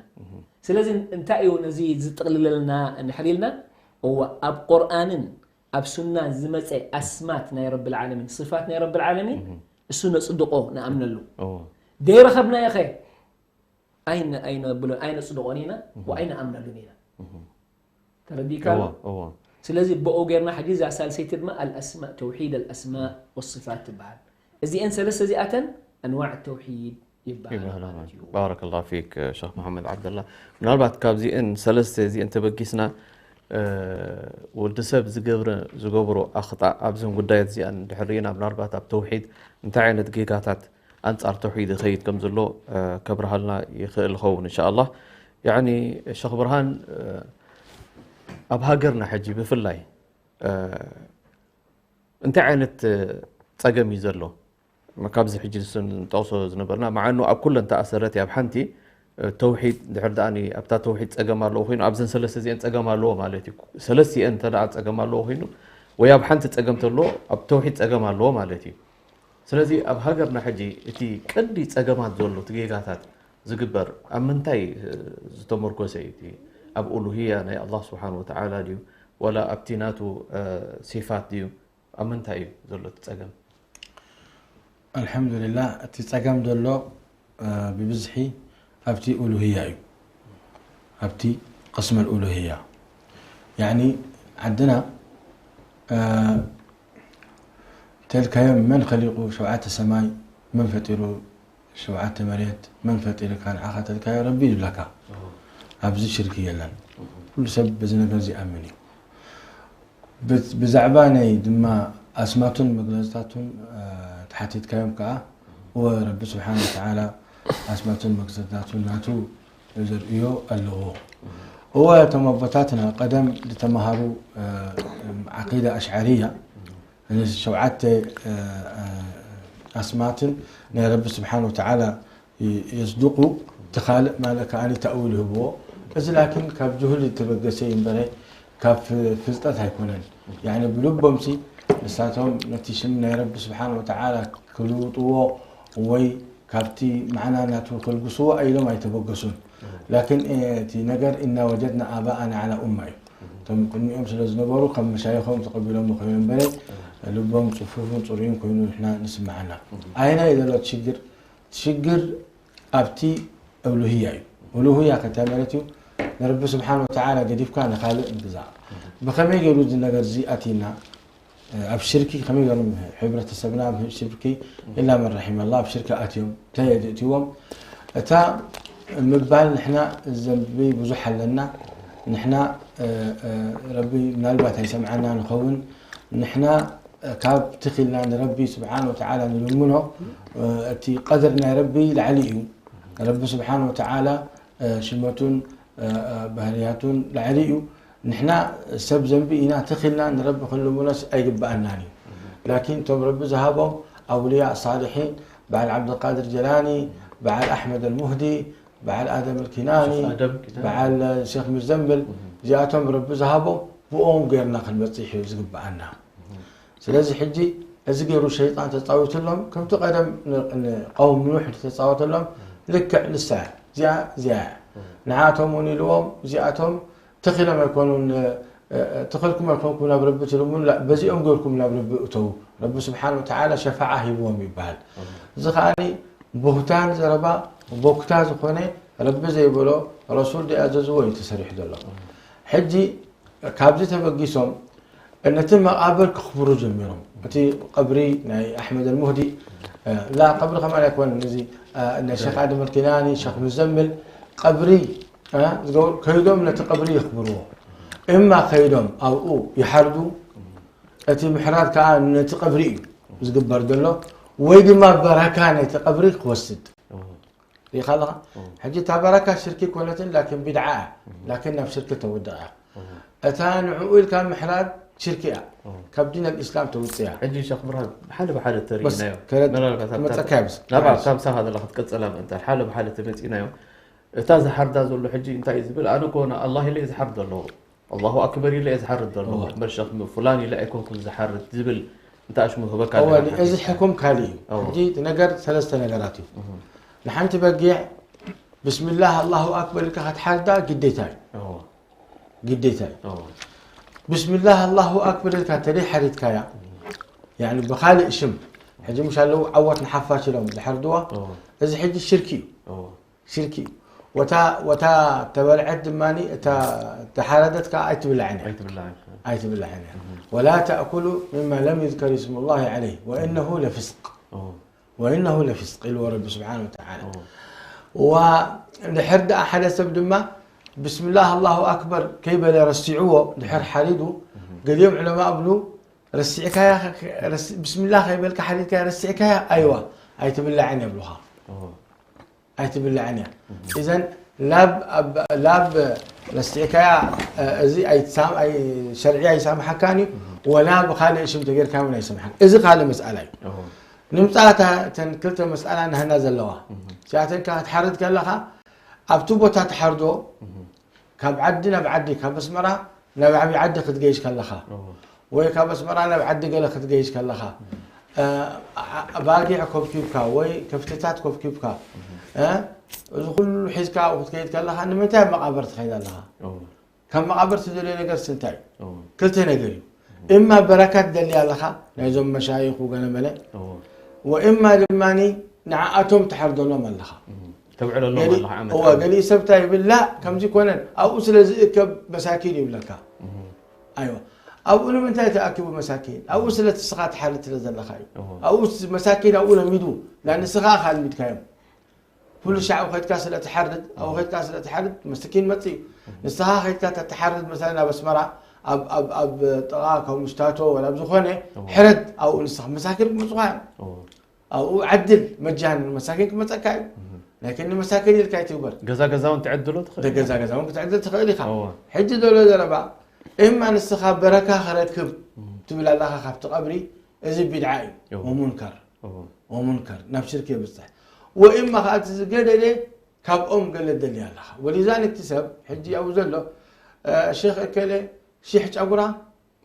ስለዚ እንታይ እዩ ነዚ ዝጥቕልለልና እንድሕር ኢልና እወ ኣብ ቁርኣንን ኣብ ሱናን ዝመፀ ኣስማት ናይ ረብል ዓለሚን ስፋት ናይ ረብል ዓለሚን እሱ ነፅድቆ ንኣምነሉ ደይረኸብናዮ ኸ ኣይነ- ኣይነብሎ ኣይነፅድቆን ኢና ወኣይነኣምነሉን ኢና ተረዲእካ እዎ እዎ ስለዚ ብኡ ጌርና ሕጂ እዛ ሳልሰይቲ ድማ ኣልኣስማእ ተውሒድ ኣልኣስማእ ወስፋት ትበሃል እዚአን ሰለስተ እዚኣተን ኣንዋዕ ተውሒድ ይበሃል ይበሃላ ማለት ማለት እዩ እዩ። ባረከላሁ ፊክ ሸኽ መሓመድ ዓብደላ። ምናልባት ካብዚአን ሰለስተ እዚአን ተበጊስና እ፣ ወዲ ሰብ ዝገብረ ዝገብሮ ኣኽጣእ ኣብዘን ጉዳያት እዚኣን እንድሕር ርኢና ምናልባት ኣብ ተውሒድ እንታይ ዓይነት ጌጋታት ኣንጻር ተውሒድ ይኸይድ ከም ዘሎ እ፣ ከብርሃልና ይኽእል ይኸውን እንሻ ኣላህ። ያዕኒ ሸኽ ብርሃን እ፣ ኣብ ሃገርና ሕጂ ብፍላይ እ፣ እንታይ ዓይነት እ፣ ጸገም እዩ ዘሎ? ካብዚ ሕጂ ንሱ ንጠቕሶ ዝነበርና መዓኑ ኣብ ኩለን ተኣሰረት ኣብ ሓንቲ እ፣ ተውሒድ ድሕር ደኣ ኣብታ ተውሒድ ጸገም ኣለዎ ኮይኑ ኣብዘን ሰለስተ እዚአን ጸገም ኣለዎ ማለት እዩ። ሰለስቲአን እንተ ደኣ ጸገም ኣለዎ ኮይኑ ወይ ኣብ ሓንቲ ጸገም ተሎ ኣብ ተውሒድ ጸገም ኣለዎ ማለት እዩ። ስለዚ ኣብ ሃገርና ሕጂ እቲ ቀንዲ ጸገማት ዘሎ እቲ ጌጋታት ዝግበር ኣብ ምንታይ እ፣ ዝተመርኮሰ እዩ? እቲ ኣብ ኡሉህያ ናይ ኣላህ ስብሓን ወተዓላ ድዩ ወላ ኣብቲ ናቱ እ፣ ሲፋት ድዩ? ኣብ ምንታይ እዩ ዘሎ እቲ ጸገም? ኣልሓምዱሊላህ እቲ ጸገም ዘሎ እ፣ ብብዝሒ ኣብቲ ኡሉህያ እዩ ኣብቲ ቅስም ኣልኡሉህያ ያዕኒ ዓድና እ፣ ተልካዮም መን ከሊቁ ሸውዓተ ሰማይ መን ፈጢሩ ሸውዓተ መሬት መን ፈጢርካ ንዓኻ ተልካዮ ረቢ ይብለካ ኣብዚ ሽርክ የለን ኩሉ ሰብ በዚ ነገር እዚ ኣምን እዩ ብ- ብዛዕባ ናይ ድማ ኣስማቱን መግለፅታቱን እ፣ ተሓቲትካዮም ከዓ እወ ረቢ ስብሓን ወተዓላ ኣስማቱን መግለፅታቱን ናቱ ዘርእዮ ኣለዎ እወ፣ እቶም ኣቦታትና ቀደም ዝተምሃሩ፣ እ፣ ዓቂዳ ኣሽዓርያ፣ ንሸውዓተ፣ እ፣ እ፣ ኣስማትን ናይ ረቢ ስብሓን ወተዓላ ይ-፣ የስድቁ፣ እቲ ካልእ ማለት ከኣ ተእዊል ይህብዎ። እዚ ላኪን ካብ ጅሁል ዝተበገሰ እዩ እምበረ ካብ ፍ-፣ ፍልጠት ኣይኮነን። ያዕኒ ብልቦምሲ ንሳቶም ነቲ ሽም ናይ ረቢ ስብሓን ወተዓላ ክልውጥዎ ወይ ካብቲ ማዕና ናቱ ከልግስዎ ኢሎም ኣይተበገሱን። ላኪን፣ እ፣ እቲ ነገር እና ወጀድና ኣባኣና ዓላ ኡማ እዩ። እቶም ቅድሚኦም ስለ ዝነበሩ ከም መሻይኾም ተቐቢሎም ኮይኖም እምበረ ልቦም ጽፉፍን ጽሩይን ኮይኑ ንሕና ንስምዓና። ኣየናይ እዩ ዘሎ እቲ ሽግር? እቲ ሽግር ኣብቲ ኡሉህያ እዩ። ኡሉህያ ከታይ ማለት እዩ? ንረቢ ስብሓን ወተዓላ ገዲፍካ ንኻልእ ምግዛእ። ብኸመይ ገይሩ እዚ ነገር እዚ ኣቲና? ኣብ ሽርኪ ከመይ ገይሮም ሕብረተሰብና ኣብ ሽርኪ ኢላ መን ረሒመላ ኣብ ሽርኪ ኣትዮም? እንታይ እዩ ዘእትዎም? እታ ምባል ንሕና ዘንቢ ብዙሕ ኣለና። ንሕና፣ እ፣ እ፣ ረቢ ምናልባት ኣይሰምዓና ንኸውን። ንሕና ካብ ትኺልና ንረቢ ስብሓን ወተዓላ ንልምኖ፣ እ፣ እቲ ቀድር ናይ ረቢ ላዕሊ እዩ። ረቢ ስብሓን ወተዓላ፣ እ፣ ሽመቱን፣ እ፣ እ፣ ባህርያቱን ላዕሊ እዩ። ንሕና ሰብ ዘንቢ ኢና ትኺልና ንረቢ ክንልምኖስ ኣይግብኣናን እዩ። ላኪን እቶም ረቢ ዝሃቦም ኣውልያ ሳልሒን፣ በዓል ዓብደልቃድር ጀላኒ፣ በዓል ኣሕመድ ኣልሙህዲ፣ በዓል ኣደም ኣልኪናኒ፣ ሸኽ ኣደም ኪናኒ። በዓል ሸኽ ሙዘምብል፣ እዚኣቶም ረቢ ዝሃቦም ብኦም ገይርና ክንበጽሕ እዩ ዝግብኣና። ስለዚ ሕጂ እዚ ገይሩ ሸይጣን ተጻዊቱሎም፣ ከምቲ ቀደም ን-፣ ንቀውም ኑሕ ዝተጻወተሎም ልክዕ ንሳ እያ። እዚኣ፣ እዚኣ እያ። ንዓቶም እውን ኢልዎም፣ እዚኣቶም ተኺሎም ኣይኮኑን፣ እ፣ እ፣ ተኸልኩም ኣይኮንኩም ናብ ረቢ ትልምኑ፣ ላ፣ በዚኦም ገይርኩም ናብ ረቢ እተዉ። ረቢ ስብሓን ወተዓላ ሸፋዓ ሂብዎም ይበሃል። እዚ ከኣኒ ቡህታን ዘረባ፣ ቦክታ ዝኾነ፣ ረቢ ዘይበሎ፣ ረሱል ዘይኣዘዝዎ እዩ ተሰሪሑ ዘሎ። ሕጂ ካብዚ ተበጊሶም ነቲ መቓብር ክኽብሩ ጀሚሮም። እቲ ቀብሪ ናይ ኣሕመድ ኣልሙህዲ፣ እ፣ ላ ቀብሪ ከማን ኣይኮነን፣ እዚ፣ እ፣ ናይ ሸኽ ኣደም ኣልኪናኒ፣ ሸኽ ሙዘምል ቀብሪ፣ እ፣ ዝገብሩ፣ ከይዶም ነቲ ቀብሪ የኽብርዎ። እማ ከይዶም ኣብኡ ይሓርዱ። እቲ ምሕራድ ከኣ ነቲ ቀብሪ እዩ ዝግበር ዘሎ፣ ወይ ድማ በረካ ነቲ ቀብሪ ክወስድ። ሪኢኻ ኣለኻ? እም። ሕጂ እታ በረካ ሽርኪ ኮነትን፣ ላኪን ቢድዓ እያ። እም። ላኪን ናብ ሽርኪ ተውድቕ እያ። እም። እታ ንዕኡ ኢልካ ምሕራድ ሽርኪ እያ። እም። ካብ ዲን ኣልእስላም ተውፅእ እያ። ሕጂ ሸኽ ብርሃን፣ ሓደ ብሓደ በስ፣ ተሪእናዮ። ከረ-፣ ምናልባት ኣብታ፣ መፀካ እያ በስ። ናብኣ፣ ካብሳ ከለኻ ክትቀፅላ ምእንታን፣ ሓደ ብሓደ ተመፂእናዮ። እታ ዝሓርዳ ዘሎ ሕጂ እንታይ እዩ ዝብል? ኣነ እኮ ንኣላህ ኢለ እየ ዝሓርድ ዘለኹ። ኣላሁ ኣክበር ኢለ እየ ዝሓርድ ዘለኹ። እዋ። እምበር ሸኽ ም-፣ ፉላን ኢለ ኣይኮንኩን ዝሓርድ ዝብል እንተ ኣሽሙ ህበካ እዋ፣ ኣለና እዚ ሓቲትካ። ሕኩም ካልእ እዩ። እዋ። ሕጂ እቲ ነገር ሰለስተ ነገራት እዩ። እህ። ንሓንቲ በጊዕ ብስምላህ ኣላሁ ኣክበር ኢልካ ክትሓርዳ ግዴታ እዩ። እዋ። ግዴታ እዩ። እዋ። ብስምላህ ኣላሁ ኣክበር ኢልካ እንተደይ ሓሪድካያ፣ ያኒ ብኻልእ ሽም፣ ሕጂ ምሽ ኣለዉ ዓወት ንሓፋሽ ኢሎም ዝሓርድዋ፣ እዋ። እዚ ሕጂ ሽርኪ እዩ። እዋ። ሽርኪ እዩ። ወታ፣ ወታ ተበልዐት ድማ እታ ተሓረደት ከዓ ኣይትብላዕን እያ። ኣይትብላዕን። ኣይትብላዕን እያ። እህ። ወላ ተእኩሉ ሚማ ለም ዩዝከር ስሙላሂ ዐለይህ ወኢነሁ ለፊስቅ። እዋ። ወኢነሁ ለፊስቅ ኢልዎ ረቢ ስብሓን ወተዓላ። እዋ። ወድሕር ደኣ ሓደ ሰብ ድማ ብስምላህ ኣላሁ ኣክበር ከይበለ ረሲዕዎ ድሕር ሓሪዱ፣ እህ። ገሊኦም ዑለማ እብሉ ረሲዕካያ፣ ረሲ-፣ ብስምላህ ከይበልካ ሓሪድካያ ረሲዕካያ፣ ኣይዋ፣ ኣይትብላዕን የብሉኻ። እዋ። ኣይትብላዕን እያ። እህ። እዘን ላብ፣ ኣብ፣ ላብ ረሲዕካያ፣ እ፣ እዚ ኣይትሳም-፣ ኣይ-፣ ሸርዒ ኣይሳምሓካን እዩ፣ እህ። ወላ ብኻልእ ሽም ተጌርካ እውን ኣይሰምሓን። እዚ ካልእ መስኣላ እዩ። እህ። ንምጻእታ እተን ክልተ መስኣላ ናህና ዘለዋ። እህ። እዚኣተን ከኣ ክትሓርድ ከለኻ ኣብቲ ቦታ ትሓርዶ፣ እህ። ካብ ዓዲ ናብ ዓዲ፣ ካብ ኣስመራ ናብ ዓብዪ ዓዲ ክትገይሽ ከለኻ፣ እዎ። ወይ ካብ ኣስመራ ናብ ዓዲ ገለ ክትገይሽ ከለኻ፣ እ፣ ኣ-፣ ኣባጊዕ ኮብኪብካ ወይ ከፍትታት ኮብኪብካ፣ እህ። እ፣ እዚ ኩሉ ሒዝካ ኣብኡ ክትከይድ ከለኻ ንምንታይ ኣብ መቓብር ትኸይድ ኣለኻ? እዎ። ካብ መቓብር ትደልዮ ነገርስ እንታይ እዩ? እዎ። ክልተ ነገር እዩ። እማ በረካ ትደሊ ኣለኻ፣ ናይዞም መሻይኹ ገለ መለ። እዎ። ወእማ ድማኒ ንዓኣቶም ትሓርደሎም ኣለኻ። እም። ተብዕለሎም ገሊ-፣ ኣለኻ ዓመት እወ፣ ዓመት። ገሊኡ ሰብ እንታይ ይብል፣ "ላ፣ ከምዚ ኮነን፣ ኣብኡ ስለ ዝእከብ መሳኪን" ይብለካ። እም። ኣይዋ። ኣብኡ ንምንታይ ተኣኪቡ መሳኪን? ኣብኡ ስለ እቲ ንስኻ ትሓርድ ስለ ዘለኻ እዩ። እዎ። ኣብኡ ስ-፣ መሳኪን ኣብኡ ለሚዱ፣ ላ ንስኻ ኢኻ ኣልሚድካዮም። ኩሉ ሻዕ ኣብ ኸድካ ስለ ትሓርድ፣ ኣብ ኸድካ ስለ ትሓርድ፣ መስኪን መጽእ እዩ። ንስኻ ኸድካ ተትሓርድ፣ መሰለን ኣብ ኣስመራ፣ ኣብ፣ ኣብ፣ ኣብ ጥቓ ከም ሽታቶ ወላ ኣብ ዝኾነ እዎ። ሕረድ፣ ኣብኡ ንስኻ መሳኪን ክመጹኻ እዮም። እዎ። ኣብኡ ዓድል መጃን መሳኪን ክመጸካ እዩ። እህ። ላኪን ንመሳኪን ኢልካ ኣይትግበር። ገዛ ገዛውን ትዕድሎ ትኽእል ገዛ ገዛውን ክትዕድል ትኽእል ኢኻ። ሕጂ ዘሎ ዘረባ እማ ንስኻ በረካ ክረክብ ትብል ኣለኻ ካብቲ ቀብሪ፣ እዚ ቢድዓ እዩ። ወሙንከር ወሙንከር ናብ ሽርክ የብፅሕ። ወእማ ከዓ እቲ ዝገደደ ካብኦም ገለ ደልያ ኣለኻ። ወሊዛን እቲ ሰብ ሕጂ ኣብኡ ዘሎ ሸክ እከለ ሺሕ ጨጉራ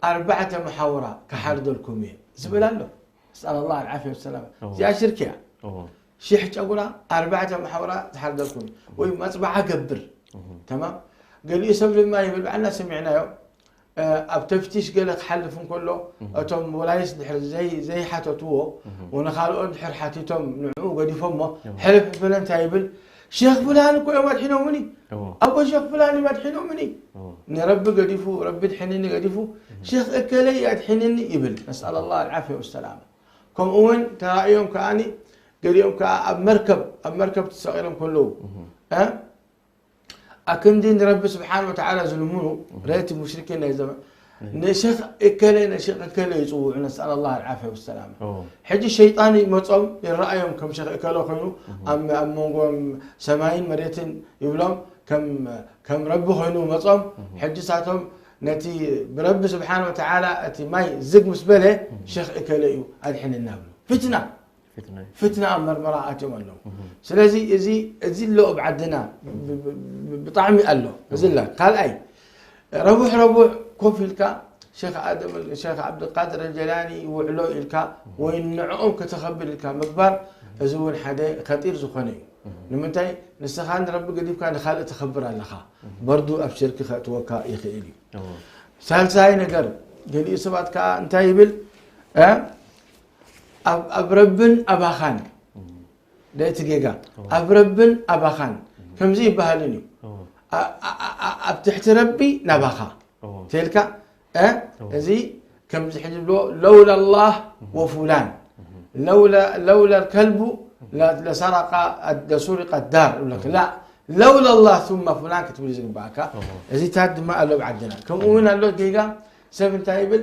ኣርባዕተ መሓውራ ክሓርደልኩም እየ ዝብል ኣሎ። ነስኣል ላህ ኣልዓፍያ ወሰላማ። እዚኣ ሽርክ እያ። ሺሕ ጨጉራ ኣርባዕተ መሓውራ ትሓርደልኩም ወይ መፅባዓ ገብር። ተማም። ገሊኡ ሰብ ድማ ይብል፣ ባዕልና ሰሚዕናዮ፣ ኣብ ተፍቲሽ ገለ ክሓልፍ እንከሎ እቶም ወላይስ ድሕር ዘይሓተትዎ ወንኻልኦ ድሕር ሓቲቶም ንዕኡ ገዲፎሞ ሕልፍ ብለ እንታይ ይብል? ሸክ ፍላን እኮ እዮም ኣድሒኖምኒ። ኣቦ ሸክ ፍላን እዮም ኣድሒኖምኒ። ንረቢ ገዲፉ፣ ረቢ ድሕንኒ ገዲፉ ሸክ እከለይ ኣድሒንኒ ይብል። ነስኣል ላህ ኣልዓፍያ ወሰላማ። ከምኡ እውን ተራእዮም ከዓኒ ገሊኦም ከዓ ኣብ መርከብ ኣብ መርከብ ተሰቒሎም ከለዉ ኣክንዲ ንረቢ ስብሓን ወተዓላ ዝልምኑ ረእቲ ሙሽሪኪን ናይ ዘመን ንሸክ እከለ ንሸክ እከለ ይፅውዑ። ነስኣል ላህ ኣልዓፍያ ወሰላማ። ሕጂ ሸይጣን ይመፆም ይረኣዮም ከም ሸክ እከለ ኮይኑ ኣብ መንጎ ሰማይን መሬትን ይብሎም ከም ረቢ ኮይኑ መፆም። ሕጂ ሳቶም ነቲ ብረቢ ስብሓን ወተዓላ እቲ ማይ ዝግ ምስ በለ ሸክ እከለ እዩ ኣድሕንና ብሉ። ፊትና ፍትና ኣብ መርመራ ኣትዮም ኣለዉ። ስለዚ እዚ እዚ ኣሎ ኣብ ዓድና ብጣዕሚ ኣሎ። እዚ ላ ካልኣይ ረቡሕ ረቡሕ ኮፍ ኢልካ ሸክ ኣደም ሸክ ዓብድልቃድር ጀላኒ ይውዕሎ ኢልካ ወይ ንዕኦም ከተኸብር ኢልካ ምግባር እዚ እውን ሓደ ከጢር ዝኾነ እዩ። ንምንታይ ንስኻ ንረቢ ገዲፍካ ንኻልእ ተኸብር ኣለኻ። በርዱ ኣብ ሽርክ ከእትወካ ይኽእል እዩ። ሳልሳይ ነገር ገሊኡ ሰባት ከዓ እንታይ ይብል ኣብ ረብን ኣባኻን ደእቲ ጌጋ ኣብ ረብን ኣባኻን ከምዚ ይበሃልን እዩ። ኣብ ትሕቲ ረቢ ናባኻ ተልካ እዚ ከምዚ ሕጂ ብሎ ለውላ ላህ ወፉላን ለውላ ከልቡ ለሰረቃ ለሱሪቀ ዳር ይብለክ ላ ለውላ ላህ ثم ፉላን ክትብል ዝግበኣካ። እዚታት ድማ ኣሎ ብዓድና ከምኡ እውን ኣሎ ጌጋ ሰብ እንታይ ይብል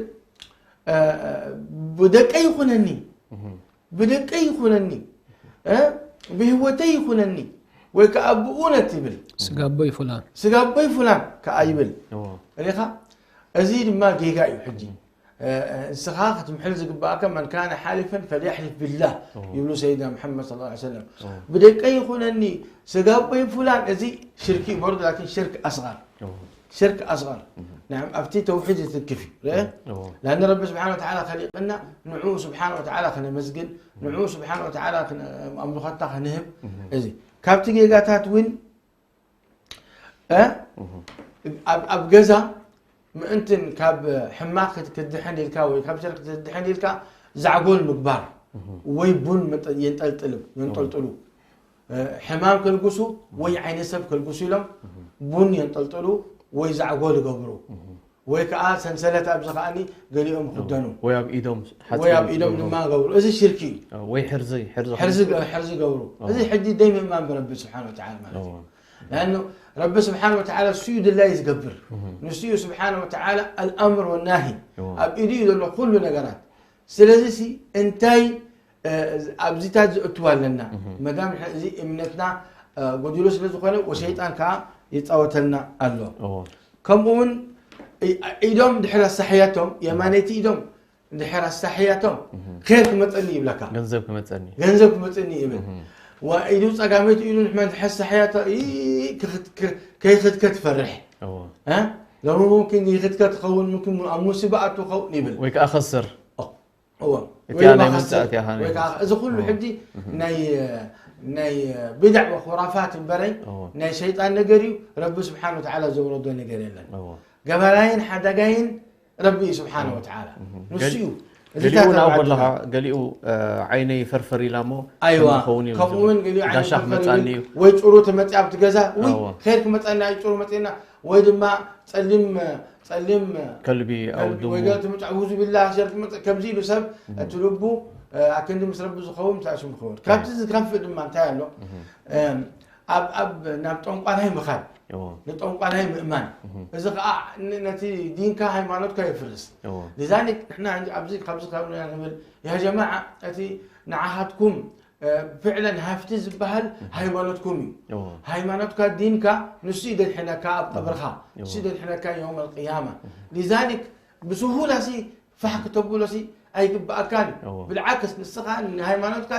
ብደቀይ ይኹነኒ ብደቀይ ይኹነኒ ብህወተይ ይኹነኒ ወይ ከዓ ብእውነት ይብል ስጋቦይ ፍላን ስጋቦይ ፍላን ከዓ ይብል ሪኻ። እዚ ድማ ጌጋ እዩ። ሕጂ ንስኻ ክትምሕል ዝግባእካ መን ካነ ሓሊፈን ፈልያሕሊፍ ቢላህ ይብሉ ሰይድና ሙሐመድ ስ ሰለም። ብደቀይ ይኹነኒ ስጋቦይ ፍላን እዚ ሽርክ እዩ በርዱ ላኪን ሽርክ ኣስጋር ሽርክ ኣስጋር ናም ኣብቲ ተውሒድ ዝትክፍ እዩ ርአ ላን ረቢ ስብሓን ወተዓላ ከሊቅና ንዑ ስብሓን ወተዓላ ከነመስግን ንዑ ስብሓን ወተዓላ ኣምልኾታ ከንህብ እዚ ካብቲ ጌጋታት እውን ኣብ ገዛ ምእንትን ካብ ሕማቅ ክትድሕን ኢልካ ወይ ካብ ሸርክ ክትድሕን ኢልካ ዛዕጎል ምግባር ወይ ቡን የንጠልጥሉ የንጠልጥሉ ሕማም ከልግሱ ወይ ዓይኒ ሰብ ከልግሱ ኢሎም ቡን የንጠልጥሉ ወይ ዛዕጎል ይገብሩ ወይ ከዓ ሰንሰለት ኣብዚ ከዓኒ ገሊኦም ይኽደኑ ወይ ኣብ ኢዶም ሓፂን ወይ ኣብ ኢዶም ይገብሩ። ድማ ገብሩ። እዚ ሽርኪ እዩ። ወይ ሕርዚ ሕርዚ ሕርዚ ገብሩ። እዚ ሕጂ ደይ ምእማን ብረቢ ስብሓን ወተዓላ ማለት እዩ። ለኣኑ ረቢ ስብሓን ወተዓላ ንሱ እዩ ድላይ ዝገብር። ንሱ እዩ ስብሓን ወተዓላ ኣልኣምር ወናሂ ኣብ ኢዱ እዩ ዘሎ ኩሉ ነገራት። ስለዚ ሲ እንታይ ኣብዚታት ዝእትዋ ኣለና መዳም እዚ እምነትና ጎዲሎ ስለ ዝኾነ ወሸይጣን ከዓ ይፃወተልና ኣሎ። ከምኡ እውን ኢዶም ድሕር ኣሳሕያቶም የማነይቲ ኢዶም ድሕር ኣሳሕያቶም ር ክመፀኒ ይብለካ ገንዘብ ክመፀኒ ገንዘብ ክመፀኒ ይብል። ኢዱ ፀጋመይቲ ኢዱ ንሕመ ድሕር ኣሳሕያቶ ከይክትከት ትፈርሕ ሎሚ ሙምኪን ይክትከት ትኸውን ሙምኪን ኣብ ሙሲባ ኣቱ ኸውን ይብል ወይ ከዓ ከስር እዋ እቲኣ ናይ ምምፃእ እቲኣ ወይ ከዓ እዚ ኩሉ ሕጂ ናይ ናይ ቢድዕ ወኹራፋት እምበረይ ናይ ሸይጣን ነገር እዩ። ረቢ ስብሓን ወተዓላ ዘውረዶ ነገር የለን። ገባራይን ሓዳጋይን ረቢ እዩ ስብሓን ወተዓላ ንሱ እዩ። ገሊኡ ናብኡ ኣለኻ ገሊኡ ዓይነይ ፈርፈር ኢላ እሞ ኣይዋ ከምኡ ኸውን እዩ ከምኡ እውን ገሊኡ ዓይነ ጋሻ ፈርፈር ክመፃኒ እዩ እዩ። ወይ ጭሩ ትመፅእ ኣብቲ ገዛ ውይ ኸይር ክመፀና እዩ ጭሩ መፅና ወይ ድማ ፀሊም ፀሊም ከልቢ ኣው ድሙ ወይ ገለ ትምፃ ውዙ ቢላ ሸር ትምፃ ከምዚ ኢሉ ሰብ እቲ ልቡ ኣክንዲ ምስ ረቢ ዝኸውን ምሳሽም ክኸውን ካብቲ ዝከፍእ ድማ እንታይ ኣሎ ኣብ ኣብ ናብ ጠንቋላይ ምኻድ ንጠንቋላይ ምእማን እዚ ከዓ ነቲ ዲንካ ሃይማኖትካ የፍርስ ሊዛሊክ ንሕና ኣብዚ ካብዚ ካብ ንብል ያ ጀማዓ እቲ ንዓኻትኩም ፍዕለን ሃፍቲ ዝበሃል ሃይማኖትኩም እዩ። ሃይማኖትካ ዲንካ ንሱ እዩ ደድሕነካ ኣብ ቀብርኻ፣ ንሱ እዩ ደድሕነካ የውም ኣልቅያማ። ሊዛሊክ ብስሁላ ሲ ፋሕ ክተብሎ ሲ ኣይግባኣካን እዩ። ብልዓክስ ንስኻ ንሃይማኖትካ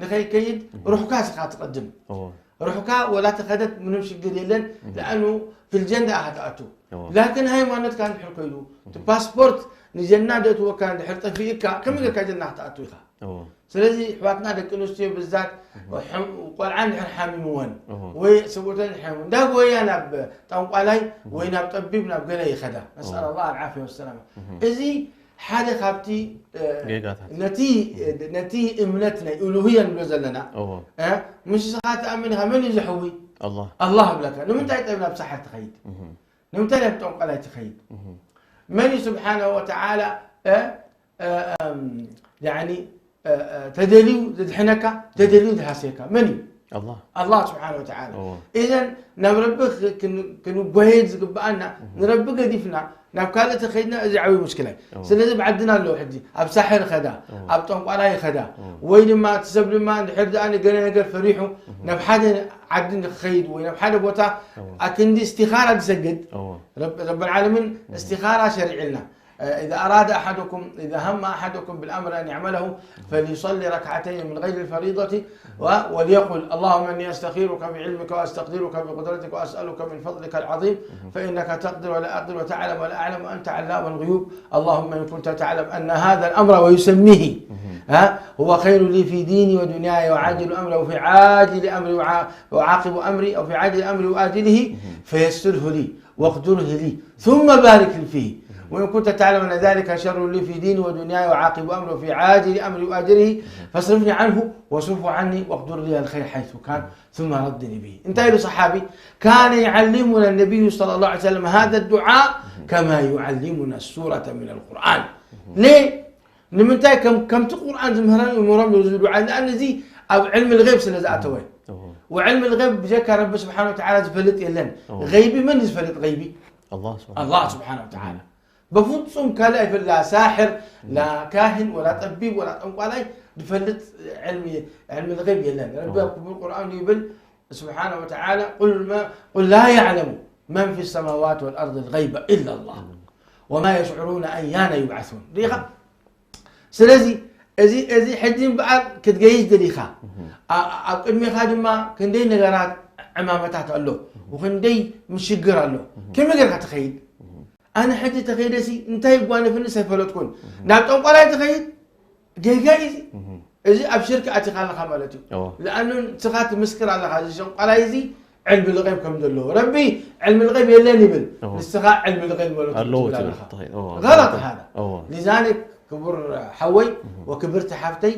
ንኸይከይድ ሩሕካ ስኻ ትቐድም። ሩሕካ ወላ ተኸደት ምንም ሽግር የለን። ለኣኑ ፊልጀንዳ ኢኻ ትኣቱ። ላኪን ሃይማኖትካ እንድሕር ኮይዱ እቲ ፓስፖርት ንጀና ደእትወካ እንድሕር ጠፊእካ ከመይ ጌርካ ጀና ክትኣቱ ኢኻ? ስለዚ ኣሕዋትና ደቂ ኣንስትዮ ብዛት ቆልዓ እንድሕር ሓሚምወን ወይ ሰብኡተን ሓሚሙ እንዳ ጎያ ናብ ጠንቋላይ ወይ ናብ ጠቢብ ናብ ገለ ይኸዳ። ነስኣል ኣላህ ኣልዓፍያ ወሰላማ። እዚ ሓደ ካብቲ ነቲ እምነት ናይ ኡሉህያ ንብሎ ዘለና። ምሽ ስኻ ትኣምን ኢኻ፣ መን እዩ ዝሕዊ? ኣላህ ብለካ። ንምንታይ ጠብ ናብ ሳሕር ትኸይድ? ንምንታይ ናብ ጠንቋላይ ትኸይድ? መን እዩ ስብሓነ ወተዓላ ተደልዩ ዘድሕነካ፣ ተደልዩ ዝሃስየካ መን እዩ? ኣላህ ስብሓነ ወተዓላ። ኢዘን ናብ ረቢ ክንጓየድ ዝግብኣና ንረቢ ገዲፍና ናብ ካልእ ተኸይድና እዚ ዓብዪ ሙሽክላ እዩ። ስለዚ ብዓድና ኣለዉ ሕጂ ኣብ ሳሕር ኸዳ፣ ኣብ ጠንቋላይ ኸዳ፣ ወይ ድማ እቲ ሰብ ድማ እንድሕር ደኣ ንገለ ነገር ፈሪሑ ናብ ሓደ ዓዲ ንክኸይድ ወይ ናብ ሓደ ቦታ ኣክንዲ እስቲኻራ ዝሰግድ ረብ ዓለሚን እስቲኻራ ሸሪዕልና إذا أراد أحدكم إذا هم أحدكم بالأمر أن يعمله فليصلي ركعتين من غير الفريضة وليقل اللهم إني أستخيرك بعلمك وأستقدرك بقدرتك وأسألك من فضلك العظيم فإنك تقدر ولا أقدر وتعلم ولا أعلم وأنت علام الغيوب اللهم إن كنت تعلم أن هذا الأمر ويسميه ها هو خير لي في ديني ودنياي وعاجل أمري وفي عاجل أمري وعاقب أمري أو في عاجل أمري وآجله فيسره لي واقدره لي ثم بارك لي فيه وإن كنت تعلم أن ذلك شر لي في ديني ودنياي وعاقب أمري وفي عاجل أمري وآجله فاصرفني عنه واصرفه عني واقدر لي الخير حيث كان ثم ردني به. انتهى له صحابي كان يعلمنا النبي صلى الله عليه وسلم هذا الدعاء كما يعلمنا السورة من القرآن. ليه؟ ንምንታይ ከምቲ ቁርኣን ዝምህረን ይምህሮም ዝድዓል ንኣን እዚ ኣብ ዕልሚ ልغይብ ስለ ዝኣተወ ወዕልሚ ልغይብ ብጀካ ረቢ ስብሓን ወተዓላ ዝፈልጥ የለን። غይቢ መን ዝፈልጥ غይቢ? ኣላህ ስብሓን ወተዓላ። በፍጹም ካልእ ኣይፈልጥ ላ ሳሕር ላ ካህን ወላ ጠቢብ ወላ ጠንቋላይ ዝፈልጥ ዕልሚ ልغይብ የለን። ረቢ ኣብ ክቡር ቁርኣኑ ይብል ስብሓን ወተዓላ قل لا يعلم من في السماوات والأرض الغيب إلا الله وما يشعرون أيان يبعثون ሪኢኻ ስለዚ እዚ እዚ ሕጂ እምበኣር ክትገይሽ ደሊኻ ኣብ ቅድሜኻ ድማ ክንደይ ነገራት ዕማመታት ኣሎ ወክንደይ ምሽግር ኣሎ ከመይ ጌርካ ትኸይድ ኣነ ሕጂ ተኸይደሲ እንታይ ይጓነፍንስ ኣይፈለጥኩን ናብ ጠንቋላይ ትኸይድ ጌጋ እዚ እዚ ኣብ ሽርክ ኣቲኻ ኣለኻ ማለት እዩ ለኣኑ ንስኻ ትምስክር ኣለኻ እዚ ሸንቋላይ እዚ ዕልሚ ልቀይብ ከም ዘለዎ ረቢ ዕልሚ ልቀይብ የለን ይብል ንስኻ ዕልሚ ልቀይብ ማለት ኣለዎ ትብል ትብል ኣለኻ ትኸይድ። እዎ። غلط هذا እዎ። لذلك ክቡር ሓወይ ወክብርቲ ሓፍተይ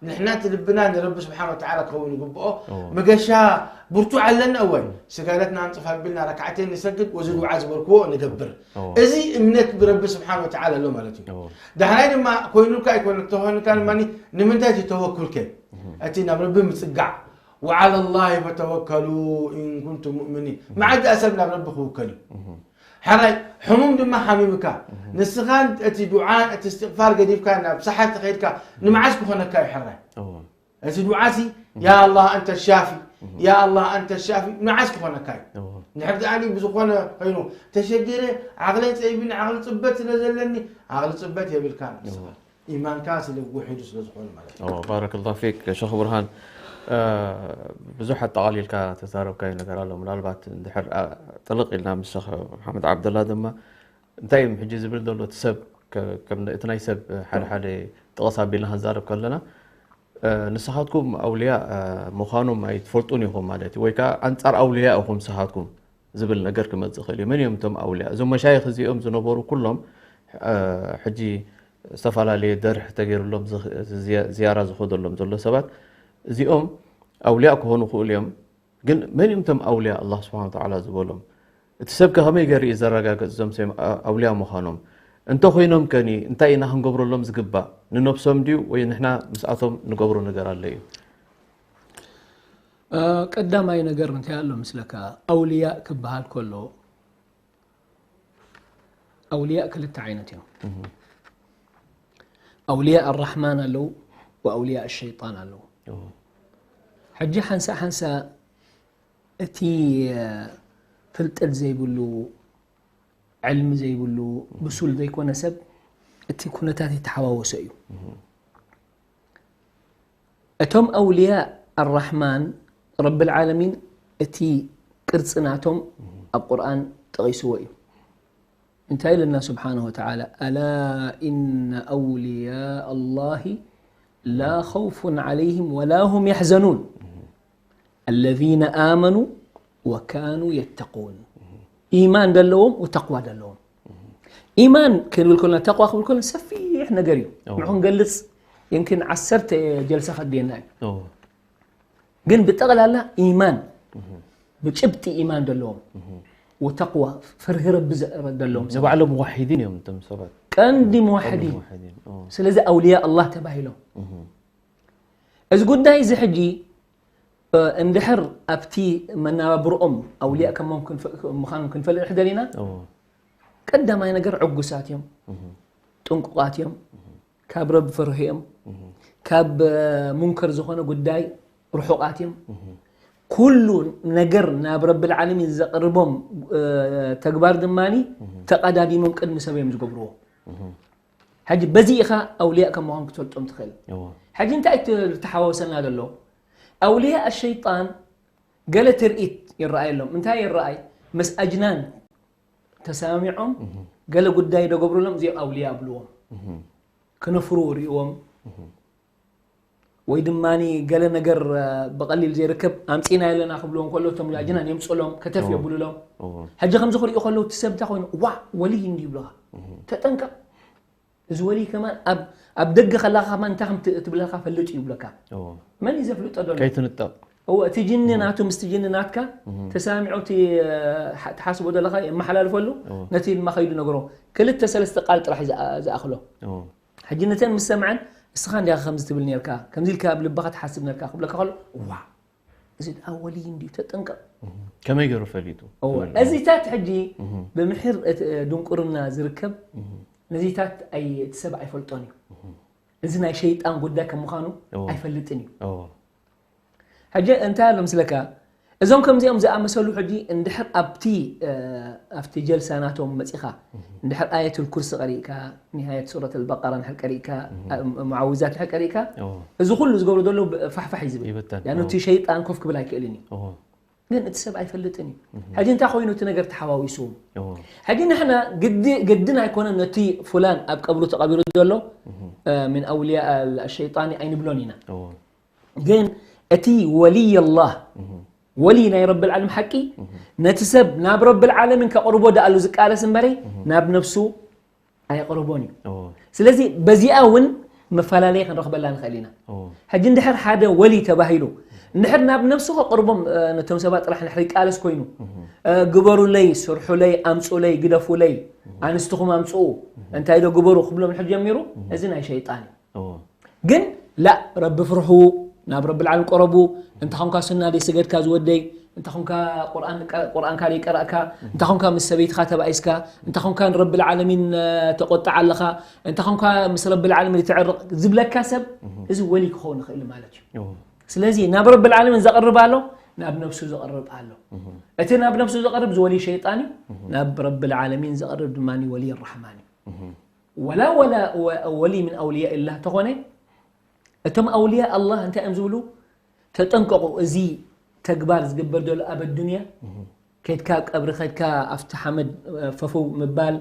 ንሕና እቲ ልብና ንረቢ ስብሓን ወተዓላ ክኸውን ይግብኦ እዎ። መገሻ ብርቱዕ ኣለና እወ ስጋደትና ኣንፅፍ ኣቢልና ረክዓተይ ንሰግድ ወዚ ድዓ ዝበልክዎ ንገብር እዎ። እዚ እምነት ብረቢ ስብሓን ወተዓላ ኣሎ ማለት እዩ እዎ። ዳሕራይ ድማ ኮይኑልካ ኣይኮነ ተኾይኑልካ ድማ ንምንታይ እቲ ተወኩልከ እቲ ናብ ረቢ ምፅጋዕ وعلى الله فتوكلوا إن كنتم مؤمنين መዓዝ ደኣ ሰብ ናብ ረቢ ክውከል እዩ ሕራይ ሕሙም ድማ ሓሚምካ ንስኻ እቲ ዱዓን እቲ እስትቕፋር ገዲፍካ ናብ ሰሓር ተኸይድካ ንመዓዝ ክኾነካ እዩ ሕራይ እቲ ዱዓሲ يا الله أنت الشافي يا الله أنت الشافي መዓዝ ክኾነካ እዩ ንሕር ደኣኒ ብዝኾነ ኮይኑ ተሸጊረ ዓቕለይ ፀቢብኒ ዓቕሊ ፅበት ስለ ዘለኒ ዓቕሊ ፅበት የብልካ ንስኻ ኢማንካ ስለ ውሒዱ ስለ ዝኾነ ማለት እዩ። ባረከላሁ ፊክ ሸኽ ብርሃን ብዙሕ ኣጠቓሊልካ ተዛረብካዮ ነገር ኣሎ ምናልባት እንድሕር ጥልቕ ኢልና ምስ ሸኽ ሓመድ ዓብደላ ድማ እንታይ እዮም ሕጂ ዝብል ዘሎ እቲ ሰብ እቲ ናይ ሰብ ሓደ ሓደ ጥቕስ ኣቢልና ክንዛረብ ከለና ንስኻትኩም ኣውልያ ምዃኖም ኣይትፈልጡን ኢኹም ማለት እዩ ወይ ከዓ ኣንፃር ኣውልያ ኢኹም ንስኻትኩም ዝብል ነገር ክመፅእ ይኽእል እዩ። መን እዮም እቶም ኣውልያ? እዞም መሻይኽ እዚኦም ዝነበሩ ኩሎም ሕጂ ዝተፈላለየ ደርሕ ተገይሩሎም ዝያራ ዝኸደሎም ዘሎ ሰባት እዚኦም ኣውልያ ክኾኑ ክእሉ እዮም። ግን መን እዮም እቶም ኣውልያ ኣላህ ስብሓን ወተዓላ ዝበሎም? እቲ ሰብ ከ ከመይ ገይሩ እዩ ዘረጋግፅ እዞም ኣውልያ ምዃኖም? እንተኾይኖም ከኒ እንታይ ኢና ክንገብረሎም ዝግባእ? ንነብሶም ድዩ ወይ ንሕና ምስኣቶም ንገብሮ ነገር ኣሎ እዩ? ቀዳማይ ነገር እንታይ ኣሎ ምስለካ ኣውልያእ ክበሃል ከሎ ኣውልያእ ክልተ ዓይነት እዮም ኣውልያእ ኣራሕማን ኣለዉ ወኣውልያእ ሸይጣን ኣለዉ ሕጂ ሓንሳእ ሓንሳእ እቲ ፍልጠት ዘይብሉ፣ ዕልሚ ዘይብሉ፣ ብሱል ዘይኮነ ሰብ እቲ ኩነታት የተሓዋወሰ እዩ። እቶም ኣውልያ ኣራሕማን ረብል ዓለሚን እቲ ቅርፂ ናቶም ኣብ ቁርኣን ጠቒስዎ እዩ። እንታይ ኢለና ስብሓንሁ ወተዓላ? ኣላ ኢነ ኣውልያ ኣላሂ ላ ኸውፉን ዓለይህም ወላ ሁም የሕዘኑን ኣለዚነ ኣመኑ ወካኑ የተቁን። ኢማን ደለዎም ወተቕዋ ደለዎም። ኢማን ክንብል ከለና፣ ተቕዋ ክብል ከለና ሰፊሕ ነገር እዩ። ንዑ ክንገልጽ የምክን ዓሰርተ ጀልሳ ከድልየና እዩ። ግን ብጠቕላላ ኢማን፣ ብጭብጢ ኢማን ደለዎም፣ ወተቕዋ፣ ፍርሂ ረቢ ደለዎም ሰባት። ንባዕሎም ሙዋሒዲን እዮም እቶም ሰባት። ቀንዲ ሙዋሒዲን። ስለዚ ኣውልያ ኣላህ ተባሂሎም። እዚ ጉዳይ እዚ ሕጂ እንድሕር ኣብቲ መናባብርኦም ኣውልያ ከምም ምዃኖም ክንፈልጥ ሕደር ኢና። ቀዳማይ ነገር ዕጉሳት እዮም፣ ጥንቁቓት እዮም፣ ካብ ረቢ ፈርሁ እዮም፣ ካብ ሙንከር ዝኾነ ጉዳይ ርሑቓት እዮም። ኩሉ ነገር ናብ ረብል ዓለሚን ዘቕርቦም ተግባር ድማ ተቐዳዲሞም ቅድሚ ሰብ እዮም ዝገብርዎ። ሕጂ በዚ ኢኻ ኣውልያ ከም ምዃን ክትፈልጦም ትኽእል። ሕጂ እንታይ እቲ ዝተሓዋወሰና ዘሎ? ኣውልያ ኣሸይጣን ገለ ትርኢት ይረኣየሎም። እንታይ ይረኣይ? ምስ ኣጅናን ተሰማሚዖም ገለ ጉዳይ ደገብሩሎም፣ እዚኦም ኣውልያ ኣብልዎም። ክነፍሩ ርእዎም ወይ ድማ ገለ ነገር ብቐሊል ዘይርከብ ኣምፂና ኣለና ክብልዎም ከሎ፣ እቶም ኣጅናን የምፅሎም፣ ከተፍ የብሉሎም። ሕጂ ከምዚ ክርእዩ ከለዉ እቲ ሰብ እንታይ ኮይኑ? ዋ፣ ወልይ እንዲ ይብሉኻ። ተጠንቀቕ። እዚ ወልይ ከማን ኣብ ደገ ከለኻ ከማን እንታይ ከም ትብለካ ፈልጥ እዩ ይብለካ። መን እዩ ዘፍልጦ ዘሎ? ከይትንጠቕ። እወ፣ እቲ ጅኒ ናቱ ምስቲ ጅኒ ናትካ ተሰማሚዑ እቲ ትሓስቦ ዘለኻ የመሓላልፈሉ፣ ነቲ ድማ ከይዱ ነግሮ። ክልተ ሰለስተ ቃል ጥራሕ እዩ ዝኣ- ዝኣኽሎ። ሕጂ ነተን ምስ ሰምዐን፣ እስኻ እንዲኻ ከምዚ ትብል ነርካ፣ ከምዚ ኢልካ ኣብ ልብኻ ትሓስብ ነርካ ክብለካ ከሎ፣ ዋ፣ እዚ ደኣ ወልይ እንድዩ፣ ተጠንቀቕ። ከመይ ገይሩ ፈሊጡ? እወ፣ እዚታት ሕጂ ብምሒር እቲ ድንቁርና ዝርከብ ነዚታት ኣይ- እቲ ሰብ ኣይፈልጦን እዩ። እዚ ናይ ሸይጣን ጉዳይ ከም ምዃኑ ኣይፈልጥን እዩ። ሕጂ እንታይ ኣሎ ምስለካ፣ እዞም ከምዚኦም ዝኣመሰሉ ሕጂ እንድሕር ኣብቲ ኣብቲ ጀልሳ ናቶም መጺኻ እንድሕር ኣየቱል ኩርሲ ቀሪእካ፣ ኒሃየት ሱረት ኣልበቀራ እንድሕር ቀሪእካ፣ ሙዓዊዛት እንድሕር ቀሪእካ፣ እዚ ኩሉ ዝገብሮ ዘሎ ፋሕፋሕ እዩ ዝብል። ያኑ እቲ ሸይጣን ኮፍ ክብል ኣይክእልን እዩ። ግን እቲ ሰብ ኣይፈልጥን እዩ። ሕጂ እንታይ ኮይኑ እቲ ነገር ተሓዋዊስዎም? ሕጂ ንሕና ግዲ ግድን ኣይኮነን ነቲ ፉላን ኣብ ቀብሩ ተቐቢሩ ዘሎ ምን ኣውልያ ሸይጣን ኣይንብሎን ኢና። ግን እቲ ወልይ ኣላህ፣ ወልይ ናይ ረብል ዓለም ሓቂ፣ ነቲ ሰብ ናብ ረብል ዓለሚን ከቕርቦ ደኣሉ ዝቃለስ እምበረይ ናብ ነፍሱ ኣየቕርቦን እዩ። ስለዚ በዚኣ እውን መፈላለየ ክንረኽበላ ንኽእል ኢና። ሕጂ እንድሕር ሓደ ወልይ ተባሂሉ እንድሕር ናብ ነፍሱ ከቕርቦም ነቶም ሰባት ጥራሕ እንድሕር ይቃለስ ኮይኑ፣ ግበሩለይ፣ ስርሑለይ፣ ኣምፁለይ፣ ግደፉለይ፣ ኣንስትኹም ኣምፅኡ፣ እንታይ ዶ ግበሩ ክብሎም እንድሕር ጀሚሩ፣ እዚ ናይ ሸይጣን እዩ። ግን ላእ፣ ረቢ ፍርሑ፣ ናብ ረብል ዓለም ቀረቡ። እንተ ኾንካ ሱና ደይ ስገድካ ዝወደይ፣ እንተ ኾንካ ቁርኣን ቁርኣንካ ደይ ቀራእካ፣ እንተ ኾንካ ምስ ሰበይትኻ ተባኢስካ፣ እንተ ኾንካ ንረብል ዓለሚን ተቆጣዕ ኣለኻ፣ እንተ ኾንካ ምስ ረብል ዓለሚን ትዕርቕ ዝብለካ ሰብ፣ እዚ ወሊ ክኸውን ይኽእል ማለት እዩ። ስለዚ ናብ ረብል ዓለሚን ዘቕርብ ኣሎ፣ ናብ ነብሱ ዘቕርብ ኣሎ። እቲ ናብ ነብሱ ዘቕርብ ዝወሊ ሸይጣን እዩ፣ ናብ ረብል ዓለሚን ዘቕርብ ድማ ወሊ ራሕማን እዩ። ወላ ወላ ወሊ ምን ኣውልያ ኢላህ ተኾነ፣ እቶም ኣውልያ ኣላህ እንታይ እዮም ዝብሉ? ተጠንቀቑ፣ እዚ ተግባር ዝግበር ዘሎ ኣብ ኣዱንያ፣ ከድካ ኣብ ቀብሪ ከድካ ኣብቲ ሓመድ ፈፍው ምባል፣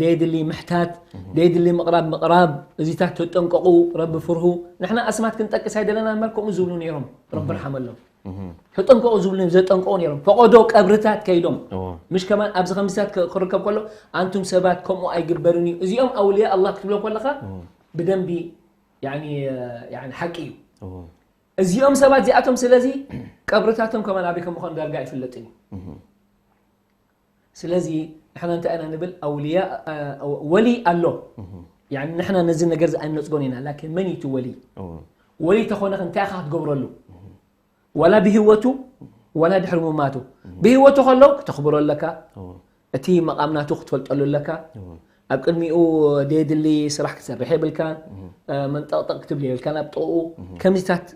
ደየድሊ ምሕታት፣ ደየድሊ ምቕራብ ምቕራብ፣ እዚታት ተጠንቀቑ፣ ረቢ ፍርሁ። ንሕና ኣስማት ክንጠቅስ ኣይደለና እምበር ከምኡ ዝብሉ ነይሮም፣ ረቢ ርሓመሎም። ተጠንቀቑ ዝብሉ ዘጠንቀቑ ነይሮም። ፈቐዶ ቀብርታት ከይዶም፣ ምሽ ከማን ኣብዚ ከምዚታት ክርከብ ከሎ፣ ኣንቱም ሰባት ከምኡ ኣይግበርን እዩ። እዚኦም ኣውልያ ኣላህ ክትብሎም ከለኻ ብደንቢ ሓቂ እዩ። እዚኦም ሰባት እዚኣቶም ስለዚ ቀብርታቶም ከማን ኣበይ ከም ምዃኑ ዳርጋ ኣይፍለጥን እዩ። ስለዚ ንሕና እንታይ ኢና ንብል? ኣውልያ፣ ወሊ ኣሎ። ንሕና ነዚ ነገር እዚ ኣይነፅጎን ኢና። ላኪን መን እዩ እቲ ወሊ? ወሊ ተኾነ እንታይ ኢኻ ክትገብረሉ? ዋላ ብህይወቱ ዋላ ድሕሪ ምማቱ። ብህይወቱ ከሎ ክተኽብሮ ኣለካ፣ እቲ መቓም ናቱ ክትፈልጠሉ ኣለካ። ኣብ ቅድሚኡ ደየድሊ ስራሕ ክትሰርሕ የብልካን። መንጠቕጠቕ ክትብል የብልካን ኣብ ጥቕኡ። ከምዚታት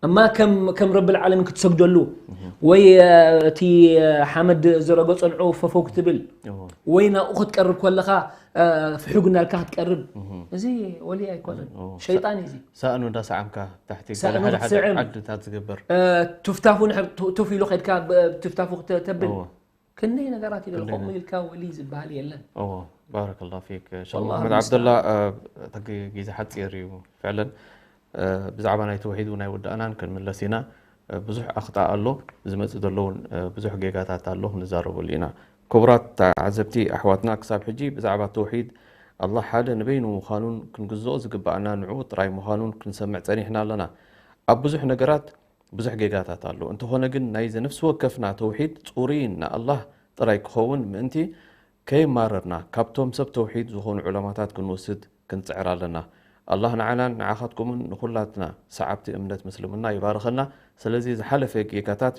እማ ከም ከም ረብል ዓለሚን ክትሰግደሉ ወይ እቲ ሓመድ ዝረገጾ ንዑ ፈፈው ክትብል ወይ ናብኡ ክትቀርብ ከለኻ ፍሑግ እናልካ ክትቀርብ፣ እዚ ወሊ ኣይኮነን፣ ሸይጣን እዩ። እዚ ሳእኑ እንዳሰዓምካ ታሕቲ ሳእኑ ገለ ሓደ ሓደ ክትስዕም። ዓድታት ዝግበር እ፣ ቱፍታፉ ንሕር ቱ- ቱፍ ኢሉ ከድካ ብ- ቱፍታፉ ክተ- ተብል እዎ። ክንደይ ነገራት ይደለ ከምኡ ኢልካ ወሊ ዝበሃል የለን። እዎ ባረከላሁ ፊክ ሸኽ ወላሂ መሐመድ ዓብደላ። እቲ ግ- ግዜ ሓፂር እዩ ፍዕለን። ብዛዕባ ናይ ተውሒድ እውን ኣይወዳእናን፣ ክንምለስ ኢና። ብዙሕ ኣኽጣእ ኣሎ፣ ዝመፅእ ዘሎ እውን ብዙሕ ጌጋታት ኣሎ፣ ክንዛረበሉ ኢና። ክቡራት ተዓዘብቲ ኣሕዋትና፣ ክሳብ ሕጂ ብዛዕባ ተውሒድ ኣላህ ሓደ ንበይኑ ምዃኑን ክንግዝኦ ዝግባኣና ንዕኡ ጥራይ ምዃኑን ክንሰምዕ ጸኒሕና ኣለና። ኣብ ብዙሕ ነገራት ብዙሕ ጌጋታት ኣሎ። እንተኾነ ግን ናይዚ ነፍሲ ወከፍና ተውሒድ ጽሩይን ንኣላህ ጥራይ ክኸውን ምእንቲ ከየማረርና ካብቶም ሰብ ተውሒድ ዝኾኑ ዑለማታት ክንወስድ ክንጽዕር ኣለና። ኣላህ ንዓናን ንዓኻትኩምን ንኹላትና ሰዓብቲ እምነት ምስልምና ይባርኸና። ስለዚ ዝሓለፈ ጌጋታት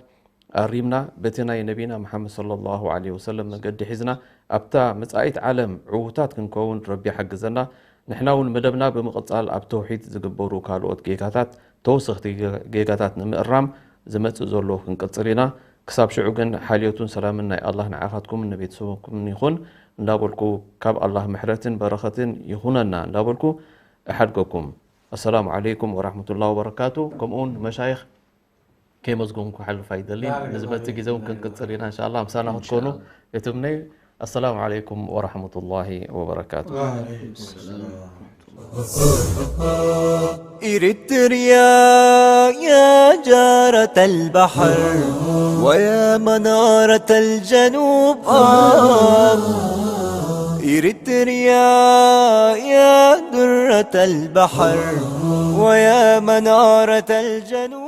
ኣሪምና በቲ ናይ ነቢና መሓመድ ሰለላሁ ዐለይሂ ወሰለም መገዲ ሒዝና ኣብታ መጻኢት ዓለም ዕዉታት ክንከውን ረቢ ይሓግዘና። ንሕና እውን መደብና ብምቕጻል ኣብ ተውሒድ ዝግበሩ ካልኦት ጌጋታት ተወሰኽቲ ጌጋታት ንምእራም ዝመጽእ ዘሎ ክንቅጽል ኢና። ክሳብ ሽዑ ግን ሓልዮቱን ሰላምን ናይ ኣላህ ንዓኻትኩምን ንቤተሰብኩምን ይኹን እንዳበልኩ ካብ ኣላህ ምሕረትን በረኸትን ይኹነና እንዳበልኩ እሓድገኩም። ኣሰላሙ ዓለይኩም ወራሕመቱላሂ ወበረካቱ። ከምኡውን መሻይኽ ከይመዝጎም ክሓልፍ ኣይደልን። ንዝመጽእ ግዜ እውን ክንቅጽል ኢና እንሻላ። ምሳና ክትኮኑ እትምነይ። ኣሰላሙ ዓለይኩም ወራሕመቱላሂ ወበረካቱ። إريتريا يا جارة البحر ويا منارة الجنوب آه. إريتريا يا درة البحر ويا منارة الجنوب